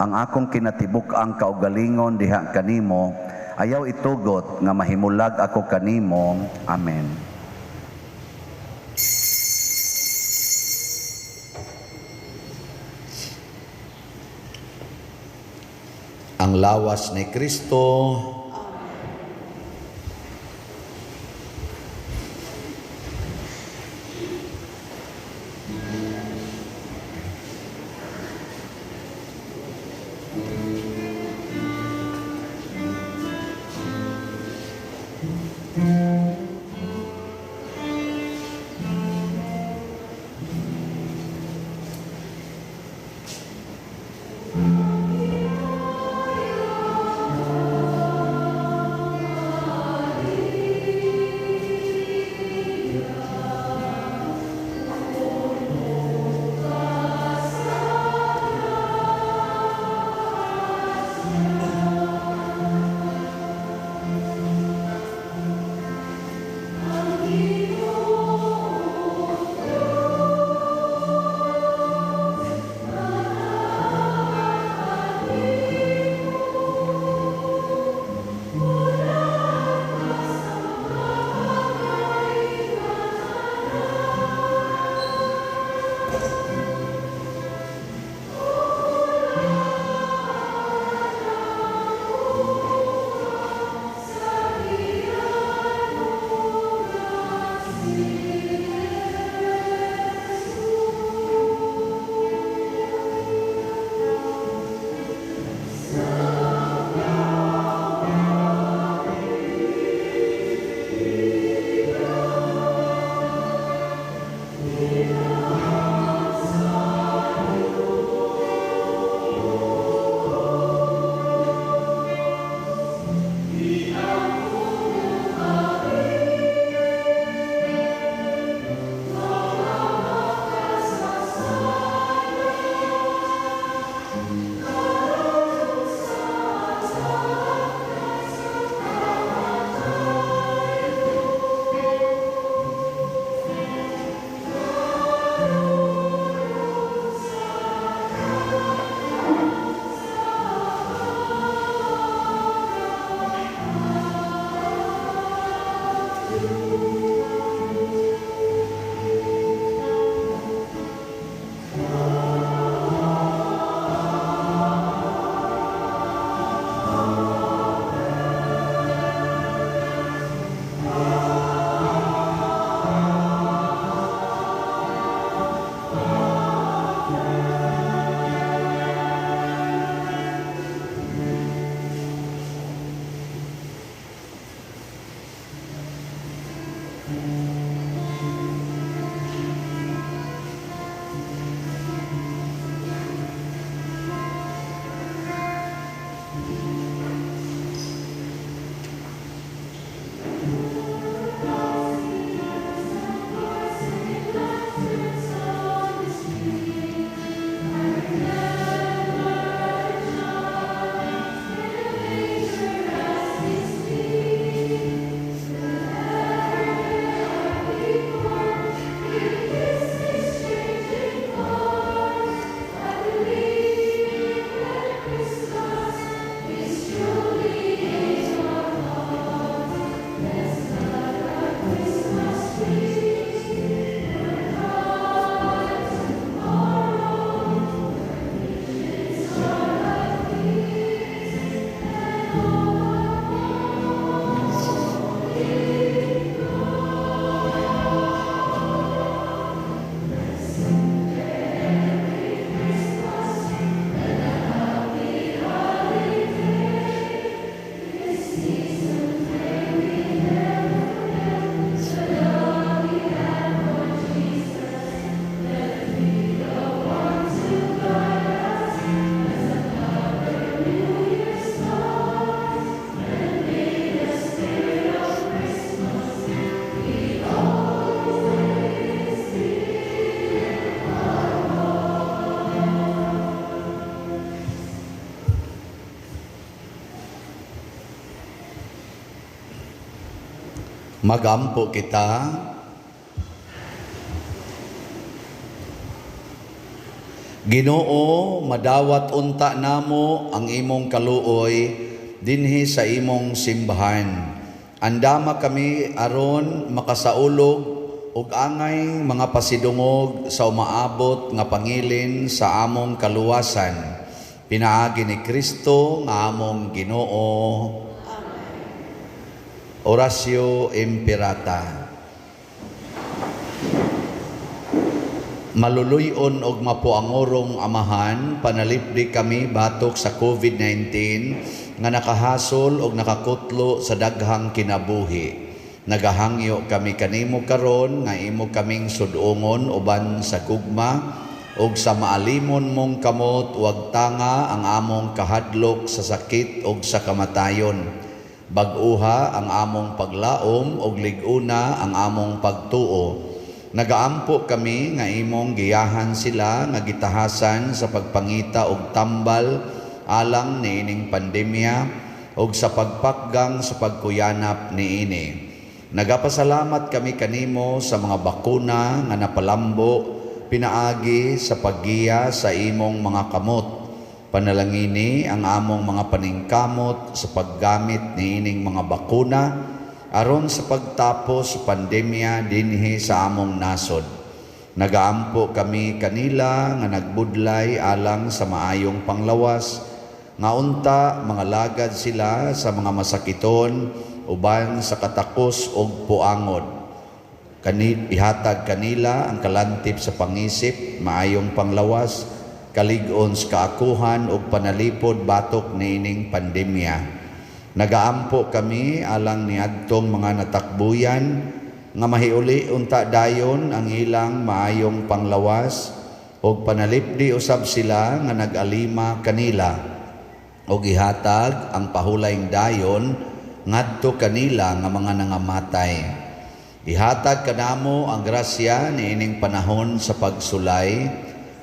ang akong kinatibuk-ang kaugalingon diha kanimo. Ayaw itugot nga mahimulag ako kanimo. Amen. Ang lawas ni Kristo. Magampo kita. Ginoo, madawat unta namo ang imong kaluoy dinhi sa imong simbahan. Andama kami aron makasaulog ug angay mga pasidungog sa umaabot nga pangilin sa among kaluwasan. Pinaagi ni Kristo nga among Ginoo. Oratio Imperata. Maluluyon og mapuangorong Amahan, panalipdi kami batok sa COVID-19 nga nakahasol og nakakutlo sa daghang kinabuhi. Nagahangyo kami kanimo karon nga imo kaming sudongon uban sa gugma og sa maalimon mong kamot wag tanga ang among kahadlok sa sakit og sa kamatayon. Bag-uha ang among paglaom og lig-una ang among pagtuo. Nagaampo kami nga imong giyahan sila nga gitahasan sa pagpangita og tambal alang niining pandemya og sa pagpakgang sa pagkuyanap niini. Nagapasalamat kami kanimo sa mga bakuna nga napalambo pinaagi sa paggiya sa imong mga kamot. Panalangini ang among mga paningkamot sa paggamit niining mga bakuna aron sa pagtapos sa pandemya dinhi sa among nasod. Nagaampo kami kanila nga nagbudlay alang sa maayong panglawas, nga unta mga lagad sila sa mga masakiton uban sa katakos og puangod. Ihatag kanila ang kalantip sa pangisip, maayong panglawas, kalig-on sa kaakuhan og panalipod batok niining pandemya. Nagaampo kami alang niadtong mga natakbuyan nga mahiuli unta dayon ang ilang maayong panglawas og panalipdi usab sila nga nag-alima kanila og ihatag ang pahulayng dayon ngadto kanila nga mga nangamatay. Ihatag kanamo ang grasya niining panahon sa pagsulay,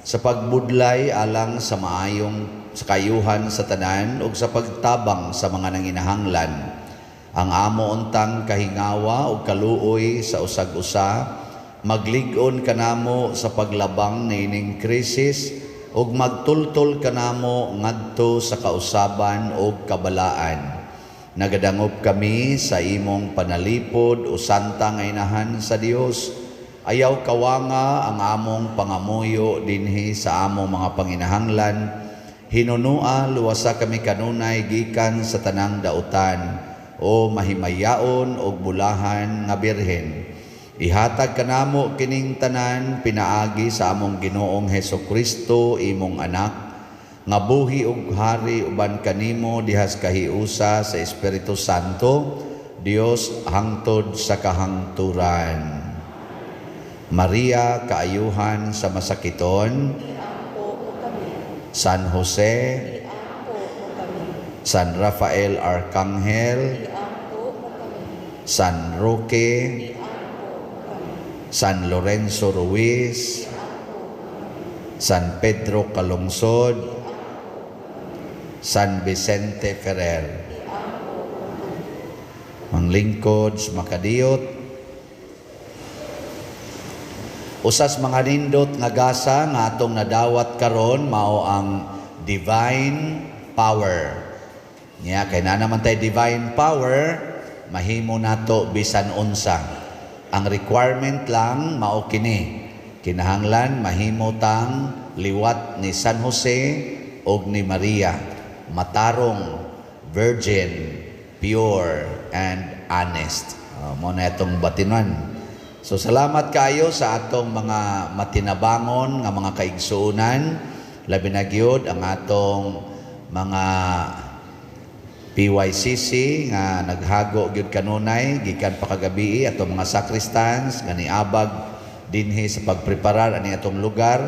sa pagbudlay alang sa maayong sa kayuhan sa tanan ug sa pagtabang sa mga nanginahanglan. Ang amo untang kahingawa ug kaluoy sa usag-usa, maglig-on kanamo sa paglabang niining krisis ug magtultol kanamo ngadto sa kausaban ug kabalaan. Nagadangop kami sa imong panalipod o santa nga inahan sa Dios. Ayaw kawanga ang among pangamuyo dinhi sa among mga panginahanglan. Hinunua luwasa kami kanunay gikan sa tanang dautan o mahimayaon og bulahan nga birhen. Ihatag kanamo kining tanan pinaagi sa among Ginoong Hesus Kristo imong anak nga buhi ug hari uban kanimo dihas kahiusa sa Espiritu Santo, Dios hangtod sa kahangturan. Maria, kaayuhan sa masakiton, San Jose, San Rafael Arcangel, San Roque, San Lorenzo Ruiz, San Pedro Calungsod, San Vicente Ferrer. Manglingkod sa makadiyot, usas mga nindot nga gasa nga atong nadawat karon mao ang divine power. Nya kay naa naman tay divine power, mahimo nato bisan unsa. Ang requirement lang mao kini. Kinahanglan mahimo tang liwat ni San Jose og ni Maria, matarong, virgin, pure and honest. Mo na itong batinan. So salamat kayo sa atong mga matinabangon nga mga kaigsuonan, labi na gyud ang atong mga PYCC nga naghago gyud kanunay gikan pa kagabi, atong mga sacristans nga niabag dinhi sa pagpreparar ani atong lugar,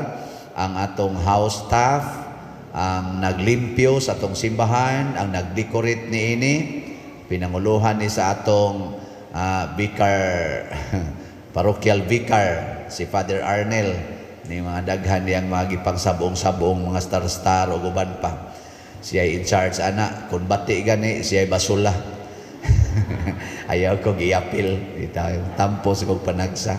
ang atong house staff, ang naglimpyo sa atong simbahan, ang nagdecorate niini, pinanguluhan ni sa atong vicar, parochial vicar, si Father Arnel, ni mga daghan niyang mga gipangsabong-sabong mga star-star o uban pa. Siya in charge ana, kung bati gani siya basula. Ayaw ko giapil. Tampo sa kong panagsa.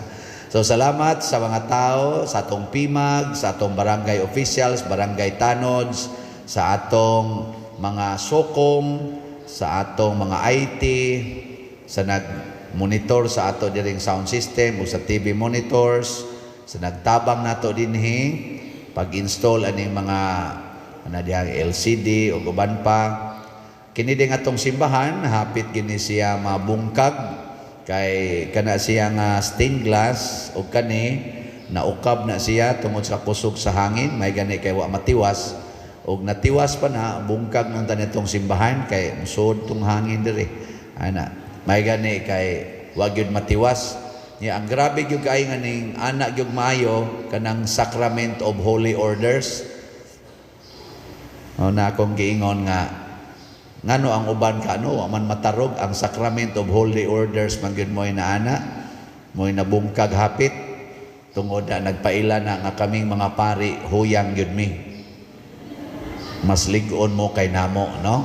So salamat sa mga tao, sa atong PIMAG, sa atong barangay officials, barangay tanods, sa atong mga sokong, sa atong mga IT, sa nag-monitor sa ato diring sound system o sa TV monitors, sa nagtabang nato dinhi pag-install aning mga ana dihang LCD o uban pa. Kini ding atong simbahan hapit gini siya mabungkag kay kana siya nga stained glass og kani naukab na siya tungod sa kusog sa hangin, may gani kay wa matiwas og natiwas pa na bungkag nang tanitong simbahan kay musod tong hangin diri ana, may gani kay wa gyud matiwas niya. Ang grabe gyud kay nga ning ana gyud maayo kanang Sacrament of Holy Orders. O na akong giingon nga ngano ang uban ka ano wa man matarog ang Sacrament of Holy Orders man gyud mo'y naana, mo'y nabungkag hapit tungod na nagpaila na nga kaming mga pari huyang gyud mi, mas lig-on mo kay namo, no?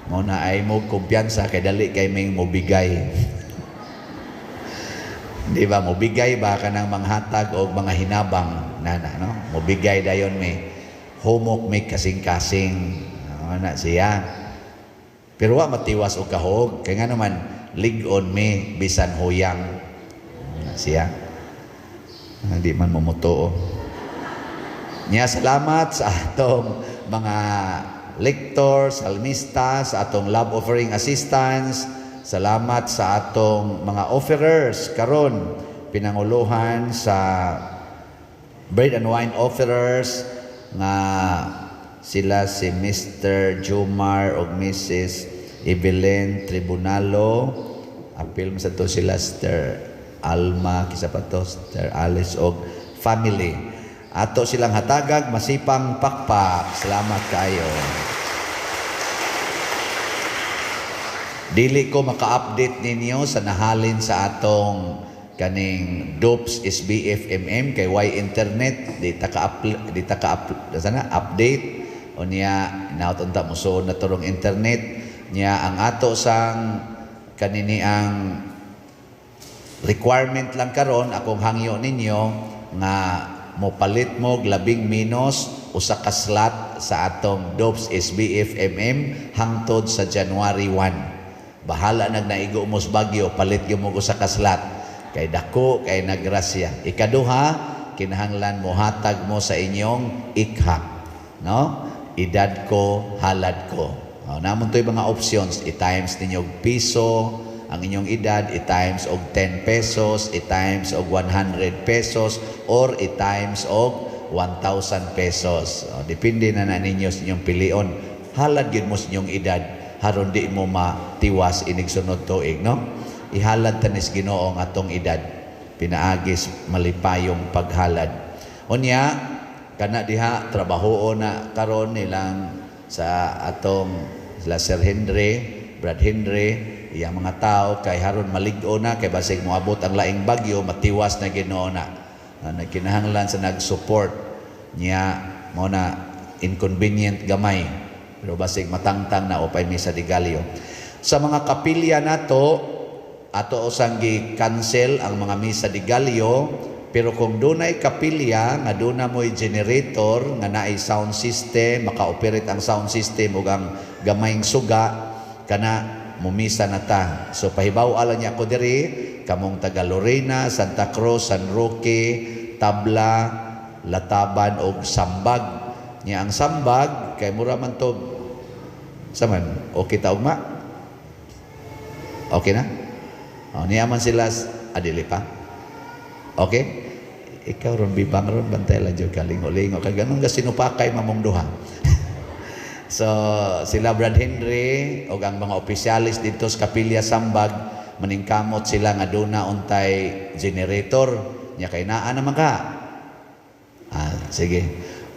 Mo na ay mo kumpiyansa kay dali kay ming mobigay. Di ba mobigay ba kanang manghatag og mga hinabang nana, no? Mobigay dayon mi, humok mi kasing-kasing na siya. Pero wa matiwas og kahog kay nga naman lig-on mi bisan huyang na siya. Hindi man momutuo. Nya salamat sa atong mga lector, salmista, sa atong love offering assistants, salamat sa atong mga offerers karon pinanguluhan sa bread and wine offerers nga sila si Mr. Jomar og Mrs. Evelyn Tribunalo. Apil man sa to sila Sister Alma, kisa pa to, Sister Alice og family. Ato silang hatagag masipang pakpak. Salamat kaayo. Dili ko maka-update ninyo sa nahalin sa atong kaning DOPS SBFMM kay why internet di ta ka sana update o niya naot unta mosuod na turong internet niya. Ang ato sang kanini ang requirement lang karon akong hangyo ninyo nga mopalit mo labing minus usa ka slot sa atong DOPS SBFMM hangtod sa January 1. Bahala nagnaigo mo sa Bagyo, palit gyud mo usa ka slot kay dako kay nagrasya. Ikaduha, kinahanglan mohatag mo sa inyong ikha, no? Edad ko, halad ko. O, namon to'y mga options, i-times ninyo og piso ang inyong edad, i-times og 10 pesos, i-times og 100 pesos, or i-times og 1,000 pesos. O, depende na na ninyo sa inyong pilion. Halad gyud mo sa inyong edad haron di mo matiwas inig sunod tuig, no? Ihalad tanis Ginoo ang atong edad pinaagis malipayong paghalad. Unya kana diha trabaho na karon nilang sa atong sila Sir Henry, Brad Henry, iyang mga tao kay haron malig-o na kay basig moabot ang laing bagyo matiwas na Ginoo na. Nagkinahanglan sa nag-support niya mo na inconvenient gamay pero basig matangtang na upay misa di Galio. Sa mga kapilya nato ato usang gi-cancel ang mga misa di Galio, pero kung dunay kapilya nga duna mo'y generator nga naay sound system, maka-operate ang sound system ug ang gamayng suga, kana mumisa na ta. So pahibaw ala niya ko diri kamong taga Lorena, Santa Cruz, San Roque, Tabla, Lataban og Sambag. Nya ang Sambag kay mura man to saman okay ta ugma? Okay na? O, niya man sila adili pa. Okay? Ikaw ron bibang ron bantay lang jud kalingo-lingo kay ganun ka sinupakay mamong duha. So sila Brad Henry og ang mga opisyalis didto sa Kapilya Sambag maningkamot sila nga duna untay generator nya kay naa naman ka. Ah, sige.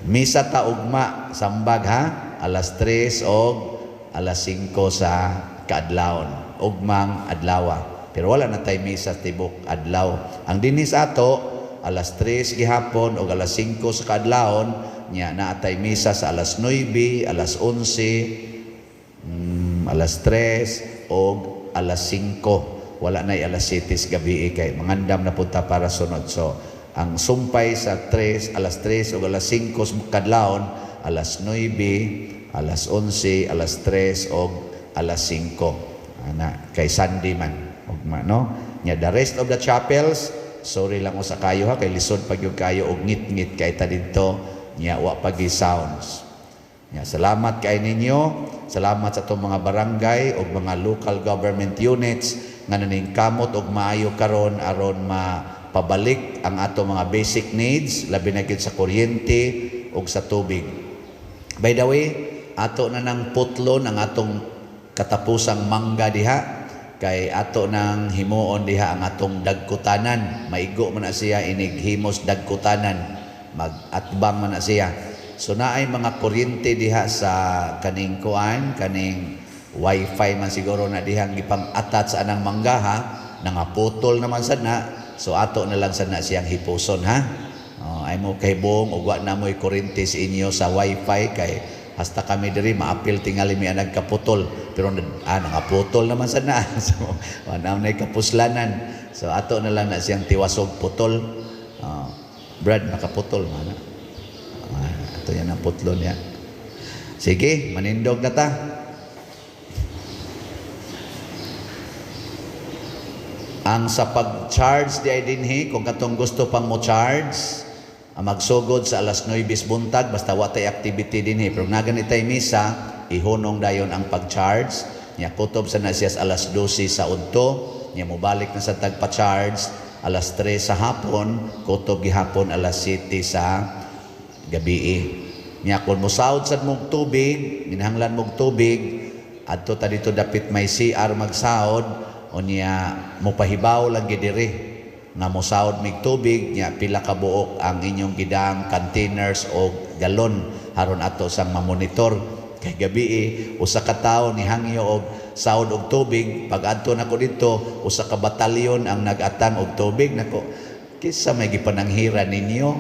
Misa ta ugma Sambag ha, alas 3 og alas 5 sa kaadlawon, ugmang adlawa. Pero wala na tay misa tibok adlaw. Ang dinhi sa ato alas 3 gihapon og alas 5 sa kaadlawon, nya naa tay misa sa alas 9, alas 11, alas 3 og alas 5. Wala na alas 7 gabi kay mangandam na punta para sunod. So ang sumpay sa 3, alas 3 ug alas 5 kadlawon, alas 9, alas 11, alas 3 og alas 5. Ana kay Sunday man ugma, no? Nya the rest of the chapels, sorry lang usa kayo ha, kay lisod pag yung kayo og ngit-ngit kay ta didto, nya wa pagi sounds. Nya salamat kay ninyo, salamat sa atong mga barangay ug mga local government units nga naningkamot og maayo karon aron mapabalik ang atong mga basic needs, labi na gyud sa kuryente ug sa tubig. By the way, ato na nang putlon ang atong katapusang mangga diha kay ato nang himuon diha ang atong dagkutanan. Maigo man na siya inig himos dagkutanan, mag-atbang man na siya. So naay mga kuryente diha sa kaning kuan, kaning wifi man siguro na diha ang gipang-attach sa anang mangga ha, nangaputol naman sad na. So ato na lang sad na siyang hipuson ha. Oh, ay mo kay buong ug wa na mo'y kuryente sa inyo sa wifi kay hasta kami diri maapil tingali mi ang nagkaputol, pero nangaputol naman sad na. So wala na kapuslanan. So ato na lang na siyang tiwasog putol. Brad, nakaputol man na. Ato yan ang putlo niya. Sige, manindog na ta. Ang sa pag-charge di ay dinhi, kung katong gusto pang mo charge, ang magsugod sa alas 9 buntag, basta wa tay activity dinhi. Pero naganit tay misa, ihunong dayon ang pag-charge. Nya kutob sa na siya sa alas 12 sa udto, nya mobalik na sa tagpa-charge alas 3 sa hapon, kutob gihapon alas 7 sa gabi. Nya kung mosahod sad mong tubig, ginahanglan mong tubig, adto ta dito dapit may CR magsahod, unya mopahibaw lang gid diri nga mosahod mig tubig, nya pila ka buok ang inyong gidang containers o galon haron ato sang mamonitor. Kay gabi usa ka tawo ni hangyo og sahod og tubig, pag adto nako didto usa ka batalyon ang nagatang og tubig nako. Kisa may gipananghira ninyo,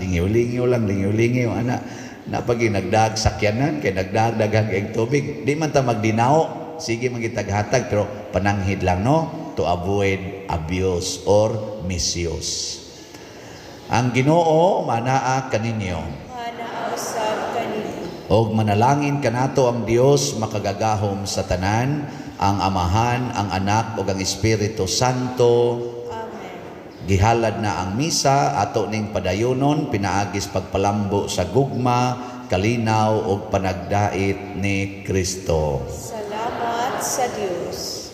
lingyo-lingyo lang, lingyo-lingyo ana. Napagi nagdag sakyanan kay nagdag daghang kay tubig. Di man ta magdinao, sige magitaghatag pero pananghid lang no, to avoid abuse or misuse. Ang Ginoo manaa kaninyo. Manaa usab kaninyo. Og manalangin kanato ang Dios makagagahom sa tanan, ang Amahan, ang Anak ug ang Espiritu Santo. Gihalad na ang misa, ato ning padayonon, pinaagis pagpalambo sa gugma, kalinaw ug panagdait ni Kristo. Salamat sa Dios.